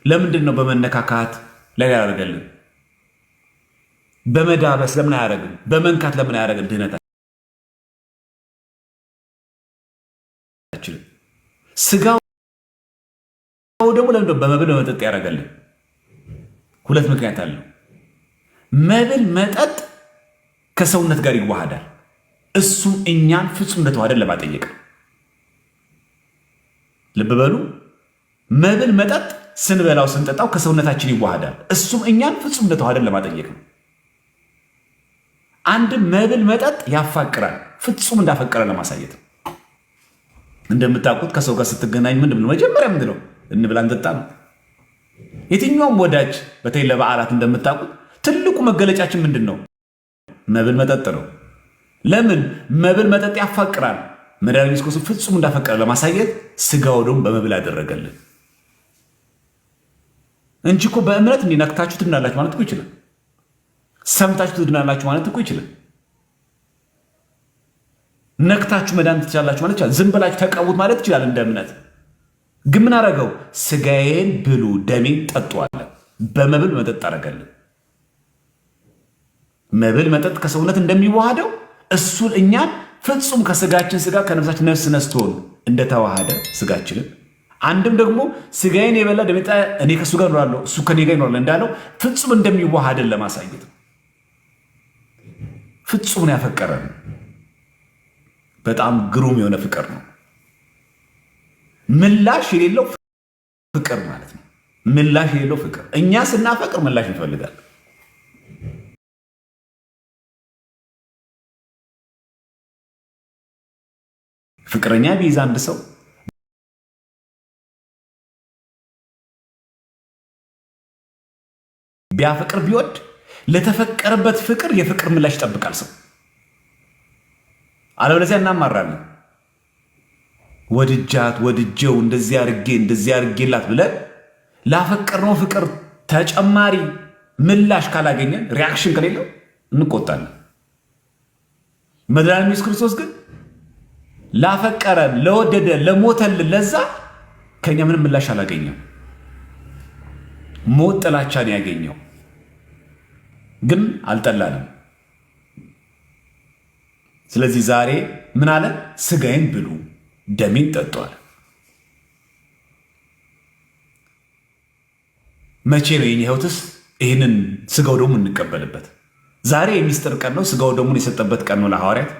ለምንድን ነው በመነካካት ላይ ያደረገልን? በመዳበስ ለምን አያደርግም? በመንካት ለምን አያደርግም? ድህነታችንን ስጋው ደግሞ ለምንድን ነው በመብል በመጠጥ ያደረገልን? ሁለት ምክንያት አለው። መብል መጠጥ ከሰውነት ጋር ይዋሃዳል። እሱም እኛን ፍጹም እንደተዋሃደን ለማጠየቅ። ልብ በሉ። መብል መጠጥ ስንበላው ስንጠጣው ከሰውነታችን ይዋሃዳል። እሱም እኛን ፍጹም እንደተዋሃደን ለማጠየቅ ነው። አንድ መብል መጠጥ ያፋቅራል፣ ፍጹም እንዳፈቀረ ለማሳየት ነው። እንደምታውቁት ከሰው ጋር ስትገናኝ ምንድን ነው መጀመሪያ ምንድን ነው? እንብላ እንጠጣ ነው። የትኛውም ወዳጅ በተለይ ለበዓላት እንደምታውቁት ትልቁ መገለጫችን ምንድን ነው? መብል መጠጥ ነው። ለምን? መብል መጠጥ ያፋቅራል። መድኃኒዓለም ኢየሱስ ክርስቶስ ፍጹም እንዳፈቀረ ለማሳየት ስጋው ደግሞ በመብል ያደረገልን እንጂ እኮ በእምነት እንዲህ ነክታችሁ ትድናላችሁ ማለት እኮ ይችላል። ሰምታችሁ ትድናላችሁ ማለት እኮ ይችላል። ነክታችሁ መዳን ትችላላችሁ ማለት ይችላል። ዝም ብላችሁ ተቀቡት ማለት ይችላል እንደ እምነት። ግን ምን አደረገው? ስጋዬን ብሉ ደሜን ጠጡ አለ። በመብል መጠጥ አደረገልን። መብል መጠጥ ከሰውነት እንደሚዋሃደው እሱን እኛን ፍጹም ከስጋችን ስጋ ከነፍሳችን ነፍስ ነስቶን እንደተዋሃደ ስጋችንን አንድም ደግሞ ስጋዬን የበላ ደሜን የጠጣ እኔ ከእሱ ጋር እኖራለሁ እሱ ከኔ ጋር ይኖራል እንዳለው ፍጹም እንደሚዋሃደን ለማሳየት ነው። ፍጹም ነው ያፈቀረን። በጣም ግሩም የሆነ ፍቅር ነው። ምላሽ የሌለው ፍቅር ማለት ነው። ምላሽ የሌለው ፍቅር። እኛ ስናፈቅር ምላሽ እንፈልጋለን። ፍቅረኛ ቢይዝ አንድ ሰው ቢያፈቅር ቢወድ ለተፈቀረበት ፍቅር የፍቅር ምላሽ ይጠብቃል ሰው። አለበለዚያ እናማራለን። ወድጃት ወድጀው እንደዚህ አድርጌ እንደዚህ አድርጌላት ብለን ላፈቀርነው ፍቅር ተጨማሪ ምላሽ ካላገኘን reaction ከሌለው እንቆጣለን። መድኃኒዓለም ኢየሱስ ክርስቶስ ግን ላፈቀረን ለወደደ ለሞተልን ለዛ ከኛ ምንም ምላሽ አላገኘም። ሞት ጥላቻን ያገኘው ግን አልጠላንም። ስለዚህ ዛሬ ምን አለ? ስጋዬን ብሉ ደሜን ጠጡ አለ። መቼ ነው የኛ ሕይወትስ ይህንን ስጋው ደግሞ እንቀበልበት? ዛሬ የሚስጥር ቀን ነው። ስጋው ደሙን የሰጠበት ቀን ነው ለሐዋርያት።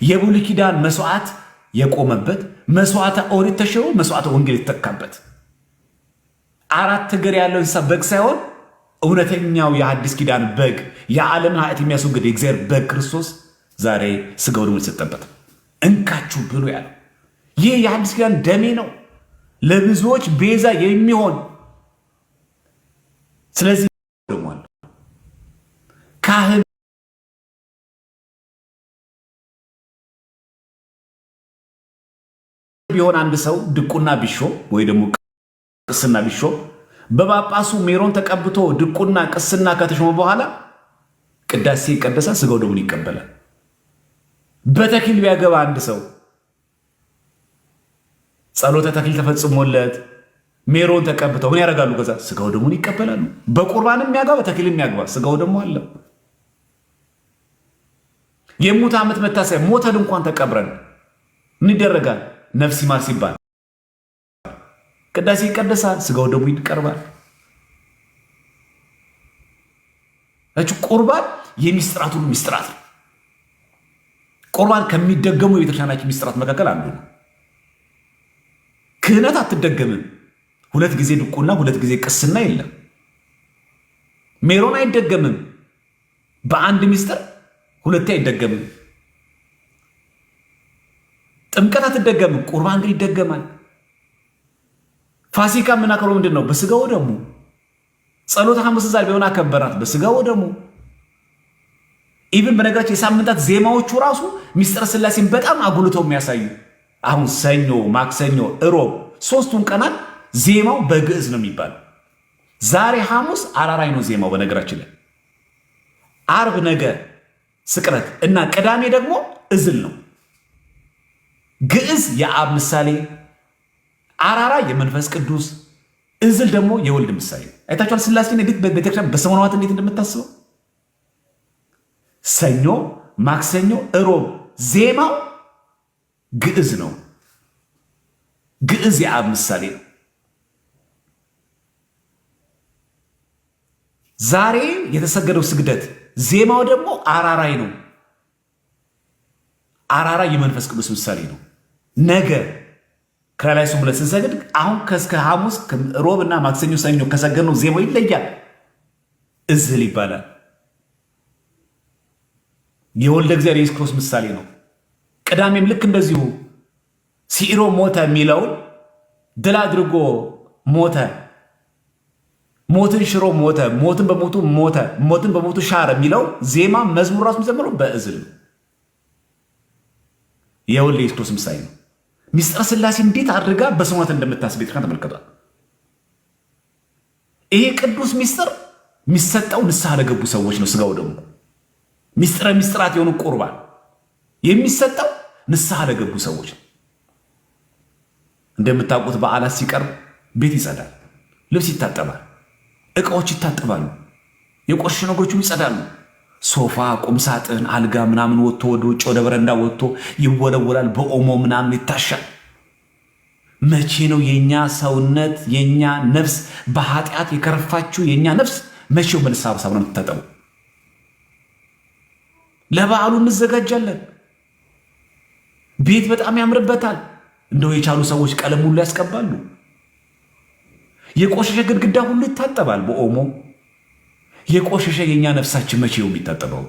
የብሉይ ኪዳን መስዋዕት የቆመበት፣ መስዋዕተ ኦሪት ተሽሮ መስዋዕተ ወንጌል የተተካበት፣ አራት እግር ያለው እንስሳ በግ ሳይሆን እውነተኛው የአዲስ ኪዳን በግ፣ የዓለምን ኃጢአት የሚያስወግድ የእግዚአብሔር በግ ክርስቶስ ዛሬ ስጋው ደሙን የተሰጠበት፣ እንካችሁ ብሉ ያለው ይህ የአዲስ ኪዳን ደሜ ነው ለብዙዎች ቤዛ የሚሆን። ስለዚህ ደግሞ ካህን ቢሆን አንድ ሰው ድቁና ቢሾም ወይ ደግሞ ቅስና ቢሾም በጳጳሱ ሜሮን ተቀብቶ ድቁና ቅስና ከተሾመ በኋላ ቅዳሴ ይቀደሳል፣ ስጋው ደሙን ይቀበላል። በተክሊል ቢያገባ አንድ ሰው ጸሎተ ተክሊል ተፈጽሞለት ሜሮን ተቀብተው ምን ያደርጋሉ? ከዛ ስጋው ደሙን ይቀበላሉ። በቁርባንም የሚያገባ በተክሊል የሚያገባ ስጋው ደሙ አለ። የሙት ዓመት መታሰቢያ ሞተን እንኳን ተቀብረን ምን ይደረጋል? ነፍስ ይማር ሲባል ቅዳሴ ይቀደሳል፣ ስጋው ደሙ ይቀርባል። ቁርባን የሚስጥራት ሁሉ ሚስጥራት ነው። ቁርባን ከሚደገሙ የቤተክርስቲያናችን ሚስጥራት መካከል አንዱ ነው። ክህነት አትደገምም። ሁለት ጊዜ ድቁና፣ ሁለት ጊዜ ቅስና የለም። ሜሮን አይደገምም። በአንድ ሚስጥር ሁለቴ አይደገምም። ጥምቀት አትደገምም። ቁርባን ግን ይደገማል። ፋሲካ የምናከብረው ምንድን ነው? በስጋው ደሙ። ጸሎተ ሐሙስ ዛሬ ቢሆን አከበራት በስጋው ደሙ። even በነገራችን የሳምንታት ዜማዎቹ ራሱ ሚስጥረ ስላሴን በጣም አጉልተው የሚያሳዩ፣ አሁን ሰኞ፣ ማክሰኞ፣ እሮብ ሶስቱን ቀናት ዜማው በግዕዝ ነው የሚባለው። ዛሬ ሐሙስ አራራይ ነው ዜማው። በነገራችን ላይ አርብ፣ ነገ ስቅለት እና ቅዳሜ ደግሞ እዝል ነው። ግዕዝ የአብ ምሳሌ፣ አራራ የመንፈስ ቅዱስ፣ እዝል ደግሞ የወልድ ምሳሌ ነው። አይታችኋል። ስላሴን እንዴት ቤተክርስቲያን በሰሞነ እንዴት እንደምታስበው ሰኞ፣ ማክሰኞ፣ እሮብ ዜማው ግዕዝ ነው። ግዕዝ የአብ ምሳሌ ነው። ዛሬ የተሰገደው ስግደት ዜማው ደግሞ አራራይ ነው። አራራይ የመንፈስ ቅዱስ ምሳሌ ነው። ነገ ከላይ ስሙ ብለን ስንሰግድ አሁን ከእስከ ሐሙስ ሮብ እና ማክሰኞ፣ ሰኞ ከሰገድነው ዜማው ይለያል። እዝል ይባላል። የወልደ እግዚአብሔር የኢየሱስ ክርስቶስ ምሳሌ ነው። ቅዳሜም ልክ እንደዚሁ ሲኢሮ ሞተ የሚለውን ድል አድርጎ ሞተ፣ ሞትን ሽሮ ሞተ፣ ሞትን በሞቱ ሞተ፣ ሞትን በሞቱ ሻረ የሚለው ዜማ መዝሙር ራሱ የሚዘምረው በእዝል ነው። የወልደ ኢየሱስ ክርስቶስ ምሳሌ ነው። ሚስጥረ ስላሴ እንዴት አድርጋ በስሟት እንደምታስብ ቤተክርስቲያን ተመልከቷል። ይሄ ቅዱስ ሚስጥር የሚሰጠው ንስሐ ለገቡ ሰዎች ነው። ስጋው ደግሞ ሚስጥረ ሚስጥራት የሆኑ ቁርባን የሚሰጠው ንስሐ ለገቡ ሰዎች ነው። እንደምታውቁት በዓላት ሲቀርብ ቤት ይጸዳል፣ ልብስ ይታጠባል፣ እቃዎች ይታጠባሉ፣ የቆሸሹ ነገሮች ይጸዳሉ። ሶፋ፣ ቁምሳጥን፣ አልጋ ምናምን ወጥቶ ወደ ውጭ ወደ በረንዳ ወጥቶ ይወለወላል። በኦሞ ምናምን ይታሻል። መቼ ነው የኛ ሰውነት የኛ ነፍስ በኃጢአት የከረፋችው የኛ ነፍስ መቼው በንስሐ ነው የምትታጠበው? ለበዓሉ እንዘጋጃለን። ቤት በጣም ያምርበታል። እንደው የቻሉ ሰዎች ቀለም ሁሉ ያስቀባሉ። የቆሸሸ ግድግዳ ሁሉ ይታጠባል በኦሞ። የቆሸሸ የእኛ ነፍሳችን መቼው የሚታጠበው?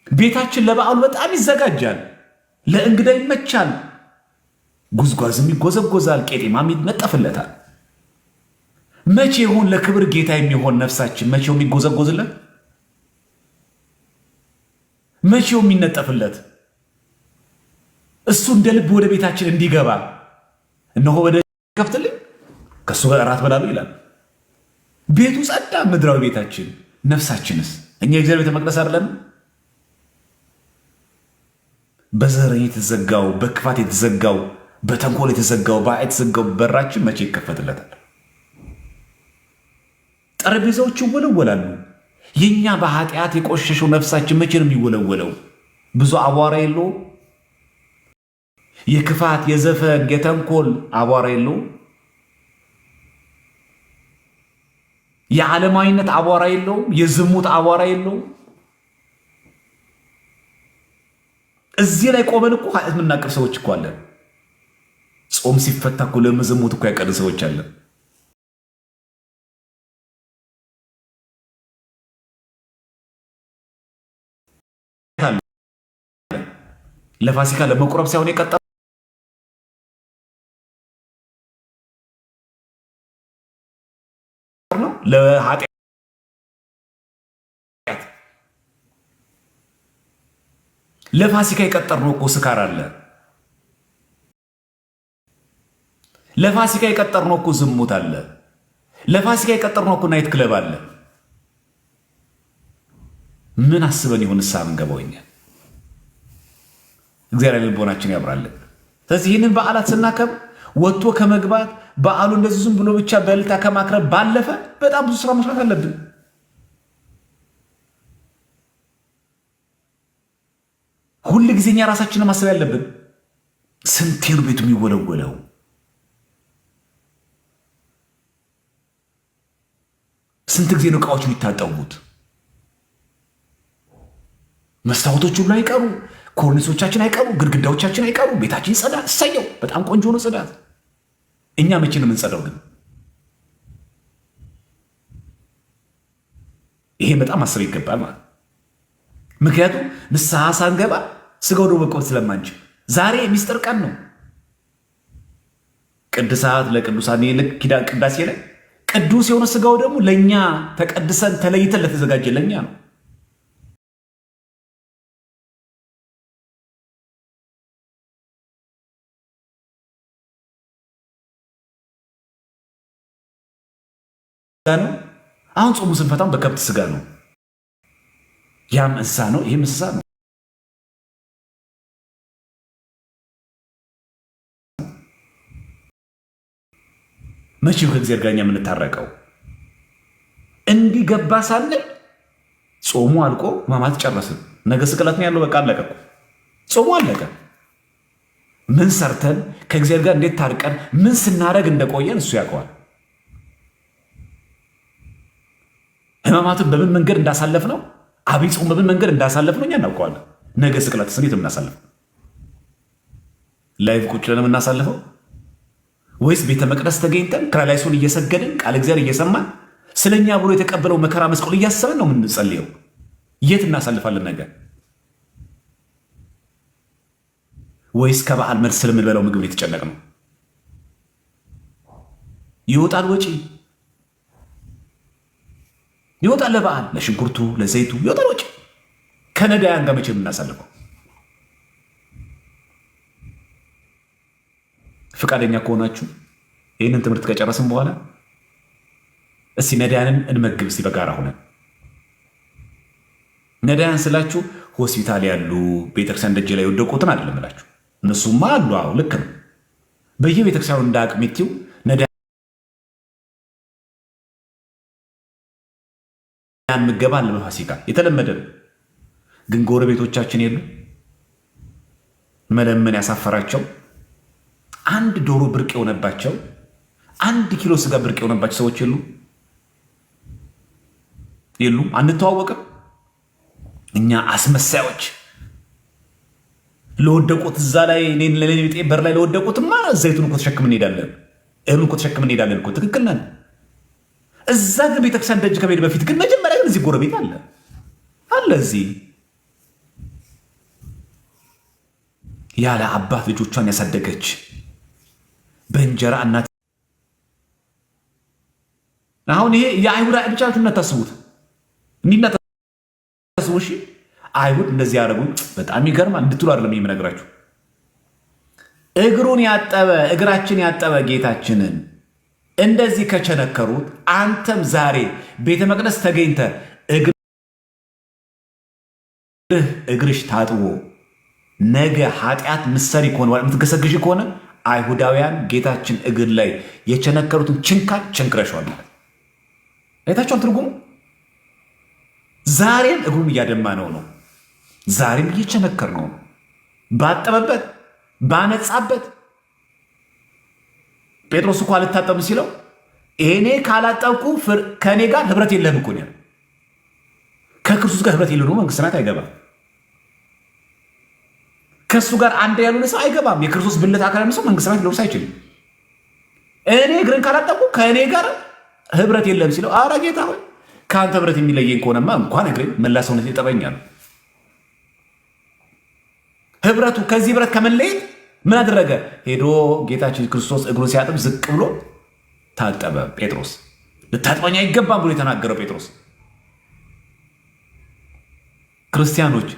ቤታችን ለበዓሉ በጣም ይዘጋጃል። ለእንግዳ ይመቻል። ጉዝጓዝም ይጎዘጎዛል፣ ቄጤማም ይነጠፍለታል። መቼ ይሆን ለክብር ጌታ የሚሆን ነፍሳችን መቼው የሚጎዘጎዝለት? መቼው የሚነጠፍለት? እሱ እንደ ልብ ወደ ቤታችን እንዲገባ እነሆ ወደ ከፍትልኝ ከእሱ ጋር እራት በላለሁ ይላል። ቤቱ ጸዳ፣ ምድራዊ ቤታችን። ነፍሳችንስ እኛ የእግዚአብሔር ቤተ መቅደስ አይደለን? በዘረኝ የተዘጋው፣ በክፋት የተዘጋው፣ በተንኮል የተዘጋው፣ በ የተዘጋው በራችን መቼ ይከፈትለታል? ጠረጴዛዎች ይወለወላሉ። የእኛ በኃጢአት የቆሸሸው ነፍሳችን መቼ ነው የሚወለወለው? ብዙ አቧራ የለውም? የክፋት የዘፈን የተንኮል አቧራ የለውም? የዓለማዊነት አቧራ የለውም? የዝሙት አቧራ የለውም? እዚህ ላይ ቆመን እኮ ኃጢአት የምናቅር ሰዎች እኮ አለን። ጾም ሲፈታ እኮ ለመዘሞት እኮ ያቀድን ሰዎች አለን። ለፋሲካ ለመቁረብ ሳይሆን የቀጠ ነው ለኃጢአት ለፋሲካ የቀጠርነው እኮ ስካር አለ። ለፋሲካ የቀጠርነው እኮ ዝሙት አለ። ለፋሲካ የቀጠርነው እኮ night club አለ። ምን አስበን ይሆን ንስሐ ምንገባው እኛ? እግዚአብሔር ልቦናችን ያብራልን። ስለዚህ ይህንን በዓላት ስናከብር ወጥቶ ከመግባት በዓሉ እንደዚህ ዝም ብሎ ብቻ በእልልታ ከማክረብ ባለፈ በጣም ብዙ ስራ መስራት አለብን። ሁል ጊዜ እኛ ራሳችንን ማሰብ ያለብን። ስንቴ ነው ቤቱ የሚወለወለው? ስንት ጊዜ ነው እቃዎች የሚታጠቡት? መስታወቶች ሁሉ አይቀሩ፣ ኮርኒሶቻችን አይቀሩ፣ ግድግዳዎቻችን አይቀሩ፣ ቤታችን ይጸዳል። እሰየው፣ በጣም ቆንጆ ነው ጽዳት። እኛ መቼ ነው የምንጸዳው ግን? ይሄ በጣም ማሰብ ይገባል ማለት ምክንያቱም ንስሐ ሳንገባ ስጋው ደሙ መቀበል ስለማንችል ዛሬ የሚስጥር ቀን ነው። ቅድሳት ለቅዱሳን ልክ ኪዳን ቅዳሴ ላይ ቅዱስ የሆነ ስጋው ደግሞ ለእኛ ተቀድሰን ተለይተን ለተዘጋጀ ለእኛ ነው። ነው። አሁን ጾሙ ስንፈታም በከብት ስጋ ነው። ያም እንስሳ ነው፣ ይህም እንስሳ ነው። መቼም ከእግዚአብሔር ጋር እኛ የምንታረቀው? እንዲህ ገባ ሳለን ጾሙ አልቆ ሕማማት ጨረስን። ነገ ስቅለት ነው ያለው። በቃ አለቀ እኮ ጾሙ አለቀ። ምን ሰርተን ከእግዚአብሔር ጋር እንዴት ታርቀን ምን ስናደርግ እንደቆየን እሱ ያውቀዋል። ሕማማትን በምን መንገድ እንዳሳለፍ ነው፣ አብይ ጾም በምን መንገድ እንዳሳለፍ ነው እኛ እናውቀዋለን። ነገ ስቅለት እንዴት ነው የምናሳልፈው? Live ቁጭ ብለን የምናሳልፈው ወይስ ቤተ መቅደስ ተገኝተን ክራላይሶን እየሰገድን ቃለ እግዚአብሔር እየሰማን ስለኛ ብሎ የተቀበለው መከራ መስቀሉ እያሰብን ነው የምንጸልየው? የት እናሳልፋለን ነገ? ወይስ ከበዓል መልስ ስለምንበላው ምግብ የተጨነቅ ነው? ይወጣል ወጪ ይወጣል፣ ለበዓል ለሽንኩርቱ፣ ለዘይቱ ይወጣል ወጪ። ከነዳያን ጋር መቼ የምናሳልፈው? ፈቃደኛ ከሆናችሁ ይህንን ትምህርት ከጨረስን በኋላ እስቲ ነዳያንን እንመግብ። እስቲ በጋራ ሆነን ነዳያን ስላችሁ ሆስፒታል ያሉ ቤተክርስቲያን ደጅ ላይ የወደቁትን አይደለም እላችሁ። እነሱማ አሉ። አዎ ልክ ነው። በየቤተክርስቲያኑ እንደ አቅሜቲው ነዳያን ምገባ አለ። በፋሲካ የተለመደ ነው። ግን ጎረቤቶቻችን የሉ መለመን ያሳፈራቸው አንድ ዶሮ ብርቅ የሆነባቸው አንድ ኪሎ ስጋ ብርቅ የሆነባቸው ሰዎች የሉ የሉም። አንተዋወቅም። እኛ አስመሳዮች ለወደቁት እዛ ላይ ለኔ በር ላይ ለወደቁትማ ዘይቱን እኮ ተሸክም እንሄዳለን፣ እህሉን እኮ ተሸክም እንሄዳለን እኮ ትክክል ነን። እዛ ግን ቤተክርስቲያን ደጅ ከመሄድ በፊት ግን መጀመሪያ ግን እዚህ ጎረቤት አለ አለ እዚህ ያለ አባት ልጆቿን ያሳደገች በእንጀራ እናት። አሁን ይሄ የአይሁድ ብቻችሁ እንዳታስቡት፣ እንዲህ እንዳታስቡ እሺ። አይሁድ እንደዚህ ያደረጉ በጣም ይገርማል እንድትሉ አይደለም የምነግራችሁ። እግሩን ያጠበ እግራችን ያጠበ ጌታችንን እንደዚህ ከቸነከሩት፣ አንተም ዛሬ ቤተ መቅደስ ተገኝተ እግርህ እግርሽ ታጥቦ ነገ ኃጢአት ምሰሪ ከሆነ የምትገሰግሽ ከሆነ አይሁዳውያን ጌታችን እግር ላይ የቸነከሩትን ችንካር ቸንክረሸዋል ማለት አይታችኋል። ትርጉሙ ዛሬም እግሩን እያደማ ነው ነው ዛሬም እየቸነከር ነው። ባጠበበት ባነጻበት ጴጥሮስ እኮ አልታጠብም ሲለው እኔ ካላጠብኩ ከእኔ ጋር ህብረት የለህም እኮ ነው። ከክርስቶስ ጋር ህብረት የለውም መንግሥተ ሰማያት አይገባም። ከእሱ ጋር አንድ ያልሆነ ሰው አይገባም። የክርስቶስ ብልት አካል ያልሆነ ሰው መንግሥተ ሰማያት ሊወርስ አይችልም። እኔ እግርን ካላጠብኩ ከእኔ ጋር ህብረት የለም ሲለው፣ አረ ጌታ ሆይ ከአንተ ህብረት የሚለየኝ ከሆነማ እንኳን እግሬን መላ ሰውነት ይጠበኛል። ህብረቱ ከዚህ ህብረት ከመለየት ምን አደረገ? ሄዶ ጌታችን ክርስቶስ እግሩን ሲያጥብ ዝቅ ብሎ ታጠበ። ጴጥሮስ ልታጥበኝ አይገባም ብሎ የተናገረው ጴጥሮስ። ክርስቲያኖች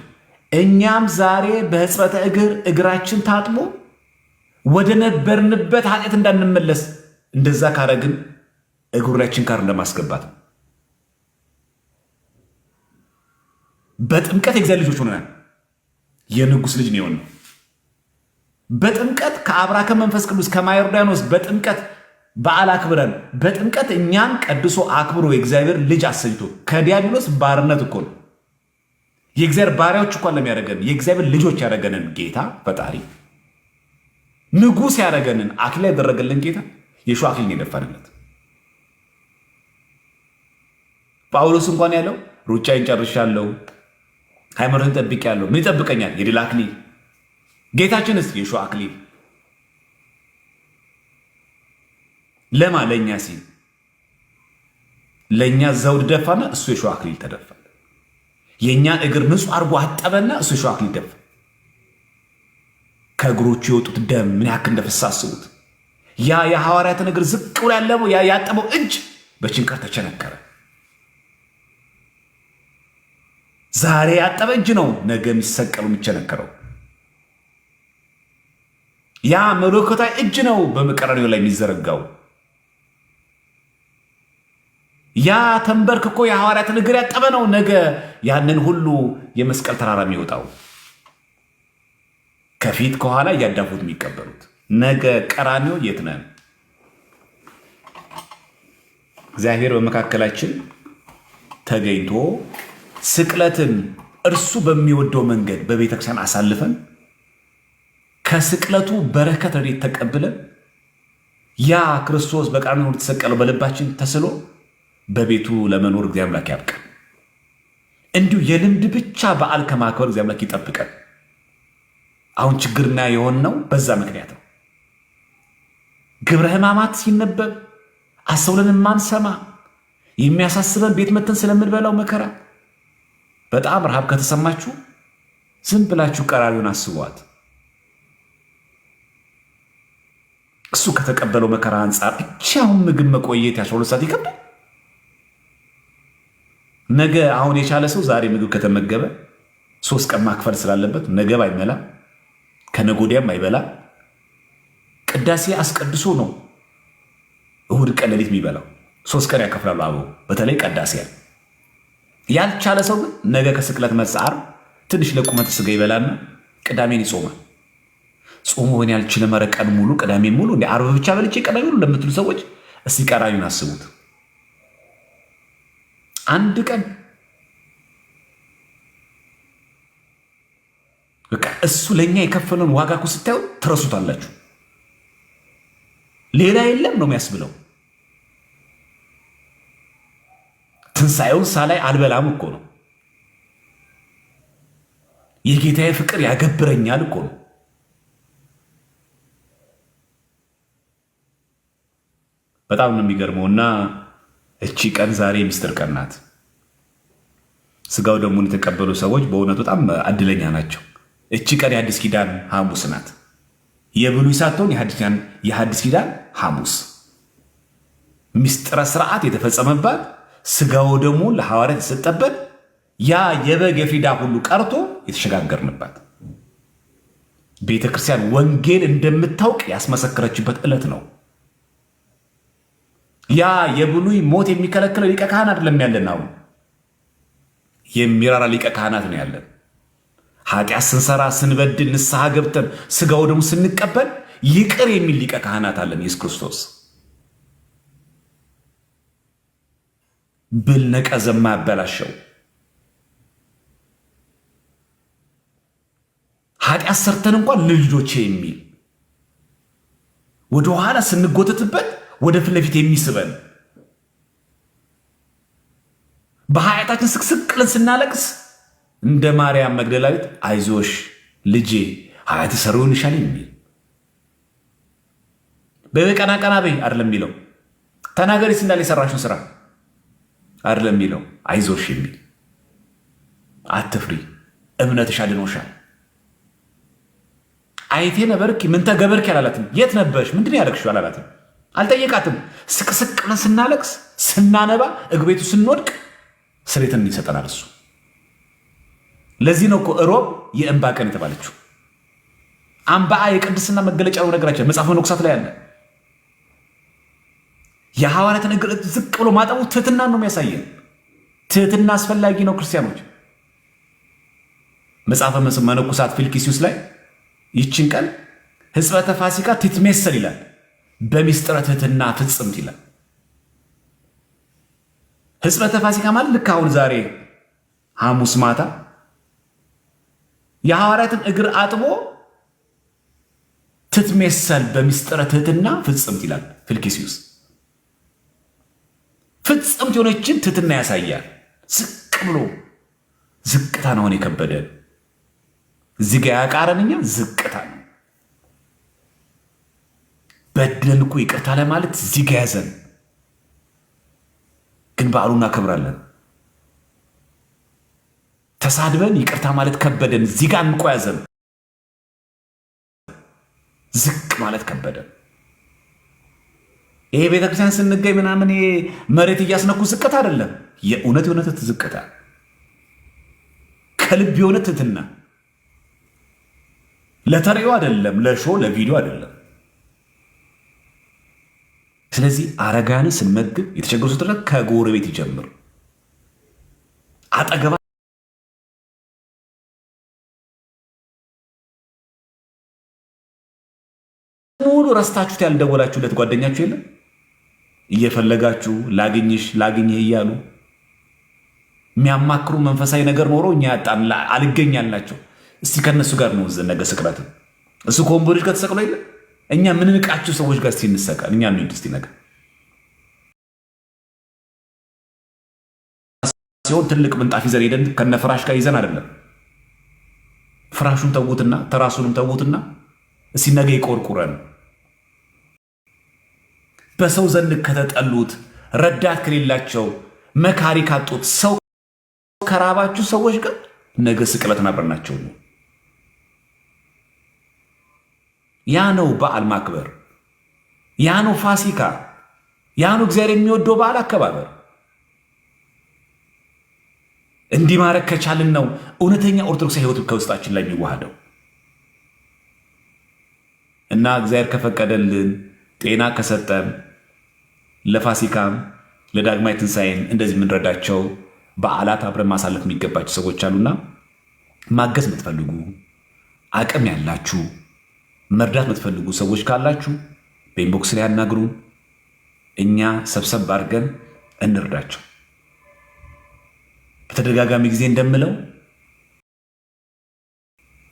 እኛም ዛሬ በሕጽበተ እግር እግራችን ታጥቦ ወደ ነበርንበት ኃጢአት እንዳንመለስ እንደዛ ካረግን እግሩ ላይ ችንካር እንደማስገባት ነው። በጥምቀት የእግዚአብሔር ልጆች ሆነናል። የንጉሥ ልጅ ነው የሆነው። በጥምቀት ከአብራከ መንፈስ ቅዱስ ከማዮርዳኖስ በጥምቀት በዓል አክብረን በጥምቀት እኛን ቀድሶ አክብሮ የእግዚአብሔር ልጅ አሰኝቶ ከዲያብሎስ ባርነት እኮ ነው የእግዚአብሔር ባሪያዎች እኳን ለሚያደርገን የእግዚአብሔር ልጆች ያደረገንን ጌታ ፈጣሪ ንጉሥ ያደረገንን አክሊል ያደረገልን ጌታ የሾህ አክሊል የደፋንለት። ጳውሎስ እንኳን ያለው ሩጫዬን ጨርሻለሁ፣ ሃይማኖትን ጠብቄያለሁ፣ ምን ይጠብቀኛል? የድል አክሊል። ጌታችንስ የሾህ አክሊል ለማ ለእኛ ሲል ለእኛ ዘውድ ደፋና እሱ የሾህ አክሊል ተደፋ። የእኛን እግር ንጹህ አድርጎ አጠበና እሱ የሾህ አክሊል ደፋ። ከእግሮቹ የወጡት ደም ምን ያክል እንደፈሳ አስቡት። ያ የሐዋርያትን እግር ዝቅ ብሎ ያለበው ያ ያጠበው እጅ በችንካር ተቸነከረ። ዛሬ ያጠበ እጅ ነው ነገ የሚሰቀሉ የሚቸነከረው። ያ መለኮታዊ እጅ ነው በቀራንዮ ላይ የሚዘረጋው። ያ ተንበርክኮ የሐዋርያትን እግር ያጠበ ነው ነገ ያንን ሁሉ የመስቀል ተራራ የሚወጣው። ከፊት ከኋላ እያዳፉት የሚቀበሉት ነገ ቀራንዮ የት ነን? እግዚአብሔር በመካከላችን ተገኝቶ ስቅለትን እርሱ በሚወደው መንገድ በቤተክርስቲያን አሳልፈን ከስቅለቱ በረከት ረድኤት ተቀብለን ያ ክርስቶስ በቀራንዮ የተሰቀለው በልባችን ተስሎ በቤቱ ለመኖር እግዚአብሔር አምላክ ያብቃን። እንዲሁ የልምድ ብቻ በዓል ከማክበር እግዚአብሔር አምላክ ይጠብቀን። አሁን ችግርና የሆነው በዛ ምክንያት ነው። ግብረ ሕማማት ሲነበብ አስተውለን የማንሰማ፣ የሚያሳስበን ቤት መተን ስለምንበላው መከራ። በጣም ረሃብ ከተሰማችሁ ዝም ብላችሁ ቀራሪውን አስቧት። እሱ ከተቀበለው መከራ አንጻር እቺ አሁን ምግብ መቆየት የ12 ሰዓት ይከብዳል። ነገ አሁን የቻለ ሰው ዛሬ ምግብ ከተመገበ 3 ቀን ማክፈል ስላለበት ነገ ባይበላ ከነገ ወዲያም አይበላ። ቅዳሴ አስቀድሶ ነው እሁድ ቀን ሌሊት የሚበላው። 3 ቀን ያከፍላሉ አበው፣ በተለይ ቅዳሴ። ያልቻለ ሰው ግን ነገ ከስቅለት መልስ ዓርብ ትንሽ ለቁመተ ስጋ ይበላና ቅዳሜን ይጾማል። ጾሙ ሆን ያልችልም፣ ኧረ ቀን ሙሉ ቅዳሜን ሙሉ እንደ ዓርብ ብቻ በልቼ ቅዳሜ ሙሉ ለምትሉ ሰዎች እስቲ ቀራዩን አስቡት። አንድ ቀን በቃ እሱ ለእኛ የከፈለውን ዋጋ እኮ ስታዩ ትረሱታላችሁ። ሌላ የለም ነው የሚያስብለው። ትንሣኤውን ሳላይ አልበላም እኮ ነው። የጌታዬ ፍቅር ያገብረኛል እኮ ነው። በጣም ነው የሚገርመው። እና እቺ ቀን ዛሬ የሚስጥር ቀን ናት። ስጋው ደሙን የተቀበሉ ሰዎች በእውነቱ በጣም እድለኛ ናቸው። እቺ ቀን የአዲስ ኪዳን ሐሙስ ናት። የብሉይ ሳትሆን የሐዲስ ኪዳን ሐሙስ ምስጢረ ስርዓት የተፈጸመባት፣ ስጋው ደሙ ለሐዋርያት የተሰጠበት፣ ያ የበግ የፊዳ ሁሉ ቀርቶ የተሸጋገርንባት፣ ቤተ ክርስቲያን ወንጌል እንደምታውቅ ያስመሰከረችበት ዕለት ነው። ያ የብሉይ ሞት የሚከለክለው ሊቀ ካህን አይደለም ያለን፣ አሁን የሚራራ ሊቀ ካህናት ነው ያለን። ኃጢአት ስንሰራ፣ ስንበድል፣ ንስሐ ገብተን ስጋው ደግሞ ስንቀበል ይቅር የሚል ሊቀ ካህናት አለን፣ ኢየሱስ ክርስቶስ። ብል ነቀዝ የማያበላሸው፣ ኃጢአት ሰርተን እንኳን ልጆቼ የሚል፣ ወደኋላ ስንጎተትበት ወደ ፊት ለፊት የሚስበን፣ በኃጢአታችን ስቅስቅ ብለን ስናለቅስ እንደ ማርያም መግደላዊት አይዞሽ ልጄ ኃጢአትሽ ተሰርዮልሻል የሚል፣ በቀና ቀና በይ አይደለም የሚለው፣ ተናገሪ እንዳለ የሰራሽውን ስራ አይደለም የሚለው፣ አይዞሽ የሚል፣ አትፍሪ እምነትሽ አድኖሻል። አይቴ ነበርኪ ምንተ ገበርኪ አላላትም። የት ነበርሽ፣ ምንድን ያደረግሽው አላላትም። አልጠየቃትም። ስቅስቅ ብለን ስናለቅስ፣ ስናነባ፣ እግቤቱ ስንወድቅ ስሬትን ይሰጠናል እሱ። ለዚህ ነው እኮ እሮብ የእንባ ቀን የተባለችው። አምባአ የቅድስና መገለጫ ነው። ነገራቸው መጽሐፈ መነኮሳት ላይ አለ። የሐዋርያትን እግር ዝቅ ብሎ ማጠቡ ትህትና ነው የሚያሳየን። ትህትና አስፈላጊ ነው ክርስቲያኖች። መጽሐፈ መነኮሳት ፊልክስዩስ ላይ ይችን ቀን ሕጽበተ ፋሲካ ትትሜሰል ይላል። በሚስጥረ ትህትና ፍጽምት ይላል። ሕጽበተ ፋሲካ ማለት ልክ አሁን ዛሬ ሐሙስ ማታ የሐዋርያትን እግር አጥቦ ትትሜሰል በሚስጥረ ትህትና ፍጽምት ይላል ፊልክስዩስ። ፍጽምት የሆነችን ትህትና ያሳያል። ዝቅ ብሎ ዝቅታ ነው የከበደ፣ እዚህ ጋ ያቃረን እኛ ዝቅታ ነው። በድለን እኮ ይቅርታ ለማለት እዚህ ጋ ያዘን፣ ግን በዓሉ እናከብራለን። ተሳድበን ይቅርታ ማለት ከበደን፣ እዚህ ጋ እንቆ ያዘን፣ ዝቅ ማለት ከበደን። ይሄ ቤተክርስቲያን ስንገኝ ምናምን መሬት እያስነኩ ዝቅታ አይደለም። የእውነት የእውነት ዝቅታ፣ ከልብ የሆነ ትህትና፣ ለተሪዮ አይደለም፣ ለሾ ለቪዲዮ አይደለም። ስለዚህ አረጋንን ስንመግብ፣ የተቸገሩ ስትረዳ ከጎረቤት ይጀምር። አጠገባ ሙሉ ረስታችሁት ያልደወላችሁለት ጓደኛችሁ የለም? እየፈለጋችሁ ላግኝሽ ላግኝህ እያሉ የሚያማክሩ መንፈሳዊ ነገር ኖሮ እኛ ያጣን አልገኝ ያልናቸው። እስቲ ከእነሱ ጋር ነው ነገ ስቅለትን። እሱ ከወንበዴዎች ጋር ተሰቅሎ የለ እኛ ምንንቃቸው ሰዎች ጋር እስቲ እንሰቀል። እኛ እንሂድ እስቲ ነገ ሲሆን ትልቅ ምንጣፍ ይዘን ሄደን ከነ ፍራሽ ጋር ይዘን አይደለም። ፍራሹን ተዉትና ተራሱንም ተዉትና እስቲ ነገ ይቆርቁረን። በሰው ዘንድ ከተጠሉት፣ ረዳት ከሌላቸው፣ መካሪ ካጡት፣ ሰው ከራባችሁ ሰዎች ጋር ነገ ስቅለትን አብረናቸው ነው። ያ ነው በዓል ማክበር፣ ያ ነው ፋሲካ፣ ያ ነው እግዚአብሔር የሚወደው በዓል አከባበር። እንዲህ ማድረግ ከቻልን ነው እውነተኛ ኦርቶዶክሳዊ ሕይወት ከውስጣችን ላይ የሚዋሃደው። እና እግዚአብሔር ከፈቀደልን ጤና ከሰጠን ለፋሲካም ለዳግማይ ትንሣኤን እንደዚህ የምንረዳቸው በዓላት አብረን ማሳለፍ የሚገባቸው ሰዎች አሉና ማገዝ የምትፈልጉ አቅም ያላችሁ መርዳት የምትፈልጉ ሰዎች ካላችሁ በ inbox ላይ ያናግሩን። እኛ ሰብሰብ አድርገን እንርዳቸው። በተደጋጋሚ ጊዜ እንደምለው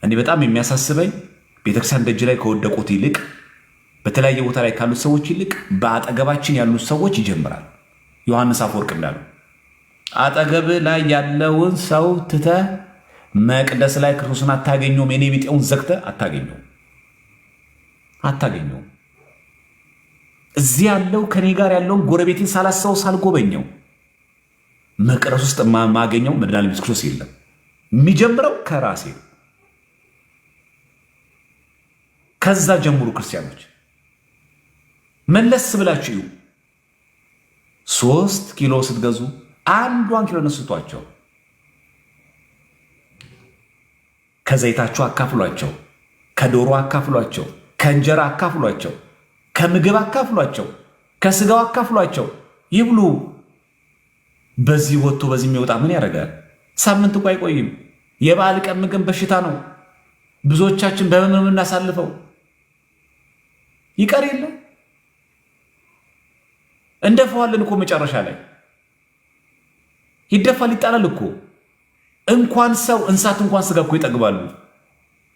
እኔ በጣም የሚያሳስበኝ ቤተክርስቲያን ደጅ ላይ ከወደቁት ይልቅ በተለያየ ቦታ ላይ ካሉት ሰዎች ይልቅ በአጠገባችን ያሉት ሰዎች ይጀምራል። ዮሐንስ አፈወርቅ እንዳለው አጠገብ ላይ ያለውን ሰው ትተህ መቅደስ ላይ ክርስቶስን አታገኘውም። የኔ ቢጤውን ዘግተህ አታገኘውም አታገኘውም። እዚህ ያለው ከኔ ጋር ያለውን ጎረቤቴን ሳላሰው ሳልጎበኘው መቅደስ ውስጥ ማገኘው መድኃኔዓለም ኢየሱስ ክርስቶስ የለም። የሚጀምረው ከራሴ ነው። ከዛ ጀምሩ ክርስቲያኖች መለስ ብላችሁ እዩ። 3 ኪሎ ስትገዙ አንዷን ኪሎ ነስቷቸው፣ ከዘይታችሁ አካፍሏቸው፣ ከዶሮ አካፍሏቸው፣ ከእንጀራ አካፍሏቸው፣ ከምግብ አካፍሏቸው፣ ከስጋው አካፍሏቸው ይብሉ። በዚህ ወጥቶ በዚህ የሚወጣ ምን ያደርጋል? ሳምንት እኮ አይቆይም። የበዓል ቀን ምግብ በሽታ ነው። ብዙዎቻችን በምን የምናሳልፈው ይቀር የለ እንደፈዋለን እኮ መጨረሻ ላይ ይደፋል፣ ይጣላል እኮ። እንኳን ሰው እንስሳት እንኳን ስጋ እኮ ይጠግባሉ።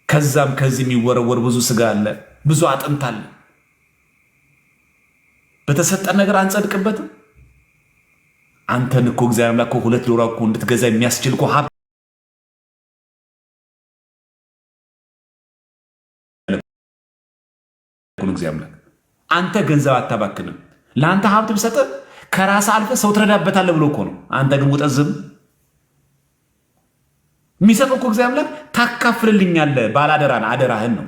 ከዛም ከዚህ የሚወረወር ብዙ ስጋ አለ፣ ብዙ አጥንት አለ። በተሰጠን ነገር አንጸድቅበትም። አንተን እኮ እግዚአብሔር አምላክ እኮ 2 ዶሮ እኮ እንድትገዛ የሚያስችል እኮ ሀብት እግዚአብሔር አምላክ። አንተ ገንዘብ አታባክንም። ለአንተ ሀብት ብሰጥህ ከራስህ አልፈህ ሰው ትረዳበታለህ ብሎ እኮ ነው። አንተ ግን ውጠዝም የሚሰጠው እኮ እግዚአብሔር አምላክ ታካፍልልኛለህ፣ ባላደራን አደራህን ነው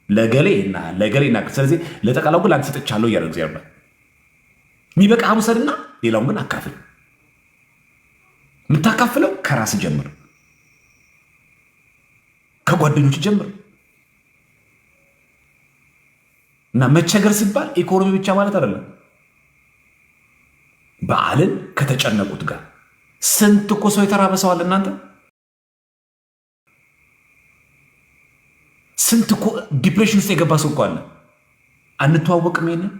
ለገሌ እና ለገሌ እና ስለዚህ ለጠቅላላው ግን ለአንተ ሰጥቻለሁ እያለ እግዚአብሔር አምላክ የሚበቃህን ውሰድና ሌላውን ግን አካፍል። የምታካፍለው ከራስ ጀምር፣ ከጓደኞች ጀምር። እና መቸገር ሲባል ኢኮኖሚ ብቻ ማለት አይደለም። በዓልን ከተጨነቁት ጋር ስንት እኮ ሰው የተራበ ሰው አለ እናንተ። ስንት እኮ depression ውስጥ የገባ ሰው እኮ አለ። አንተዋወቅም። ይሄንን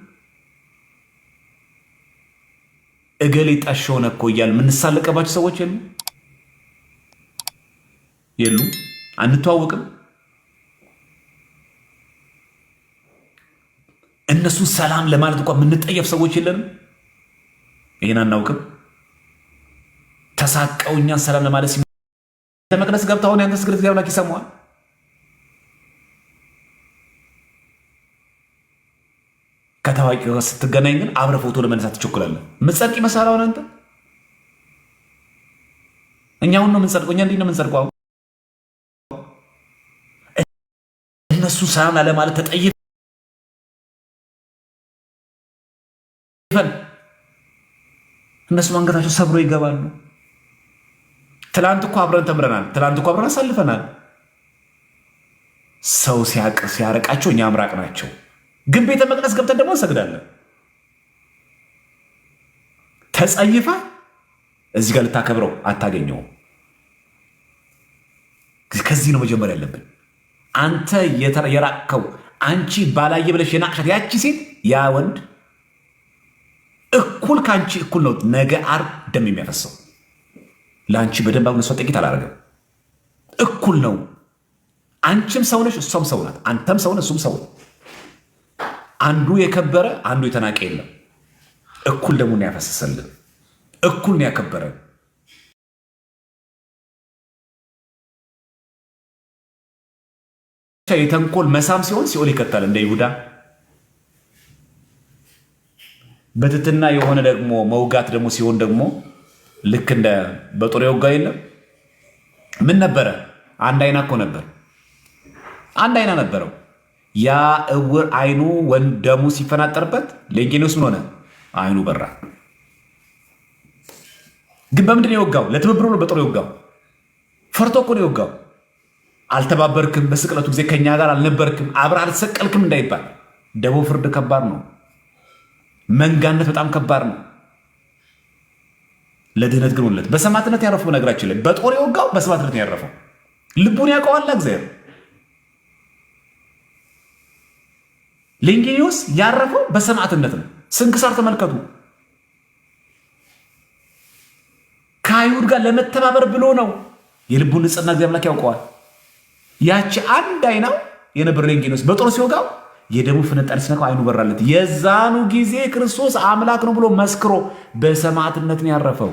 እገሌ ጣሽ ሆነ እኮ እያልን የምንሳለቀባቸው ሰዎች የሉ የሉ። አንተዋወቅም። እነሱን ሰላም ለማለት እንኳ የምንጠየፍ ሰዎች የለንም። ይህን አናውቅም። ተሳቀው እኛን ሰላም ለማለት መቅደስ ገብተህ አሁን ያንተ ስግደት እግዚአብሔር አምላክ ይሰማዋል። ከታዋቂ ጋር ስትገናኝ ግን አብረህ ፎቶ ለመነሳት ትቸኩላለህ። ምትጸድቅ ይመስልሃል አሁን አንተ? እኛ አሁን ነው የምንጸድቀው። እኛ እንዴት ነው የምንጸድቀው? አሁን እነሱ ሰላም ላለማለት ተጠይፈን እነሱ አንገታቸው ሰብሮ ይገባሉ። ትላንት እኮ አብረን ተምረናል። ትላንት እኮ አብረን አሳልፈናል። ሰው ሲያረቃቸው እኛ አምራቅ ናቸው። ግን ቤተ መቅደስ ገብተን ደግሞ እንሰግዳለን። ተጸይፈ እዚህ ጋር ልታከብረው አታገኘውም። ከዚህ ነው መጀመሪያ ያለብን። አንተ የራቅከው አንቺ ባላየ ብለሽ የናቅሻት ያቺ ሴት ያ ወንድ እኩል ከአንቺ እኩል ነው። ነገ ዓርብ ደም የሚያፈሰው ለአንቺ በደንብ አሁን እሷ ጥቂት አላደረገም። እኩል ነው። አንቺም ሰው ነሽ፣ እሷም ሰው ናት። አንተም ሰው ነህ፣ እሱም ሰው ነው። አንዱ የከበረ አንዱ የተናቀ የለም። እኩል ደሙን ያፈሰሰልን፣ እኩል ነው ያከበረን። የተንኮል መሳም ሲሆን ሲኦል ይከታል እንደ ይሁዳ። በትትና የሆነ ደግሞ መውጋት ደግሞ ሲሆን ደግሞ ልክ እንደ በጦር የወጋ የለም ምን ነበረ? አንድ አይና እኮ ነበር። አንድ አይና ነበረው። ያ እውር አይኑ ደሙ ሲፈናጠርበት ሌንጌኖስ ምን ሆነ? አይኑ በራ። ግን በምንድን ነው የወጋው? ለትብብሩ ነው በጦር የወጋው። ፈርቶ እኮ ነው የወጋው። አልተባበርክም፣ በስቅለቱ ጊዜ ከኛ ጋር አልነበርክም፣ አብረህ አልተሰቀልክም እንዳይባል። ደቦ ፍርድ ከባድ ነው። መንጋነት በጣም ከባድ ነው። ለድህነት ግን ሆነለት። በሰማዕትነት ያረፈው ነገራችን ላይ በጦር የወጋው በሰማዕትነት ያረፈው ልቡን ያውቀዋል እግዚአብሔር። ሌንጌኒዎስ ያረፈው በሰማዕትነት ነው። ስንክሳር ተመልከቱ። ከአይሁድ ጋር ለመተባበር ብሎ ነው። የልቡን ንጽሕና እግዚአብሔር አምላክ ያውቀዋል። ያቺ አንድ አይናው የነበር ሌንጌኒዎስ በጦር ሲወጋው የደሙ ፍንጣሪ ሲነካው አይኑ በራለት። የዛኑ ጊዜ ክርስቶስ አምላክ ነው ብሎ መስክሮ በሰማዕትነት ነው ያረፈው።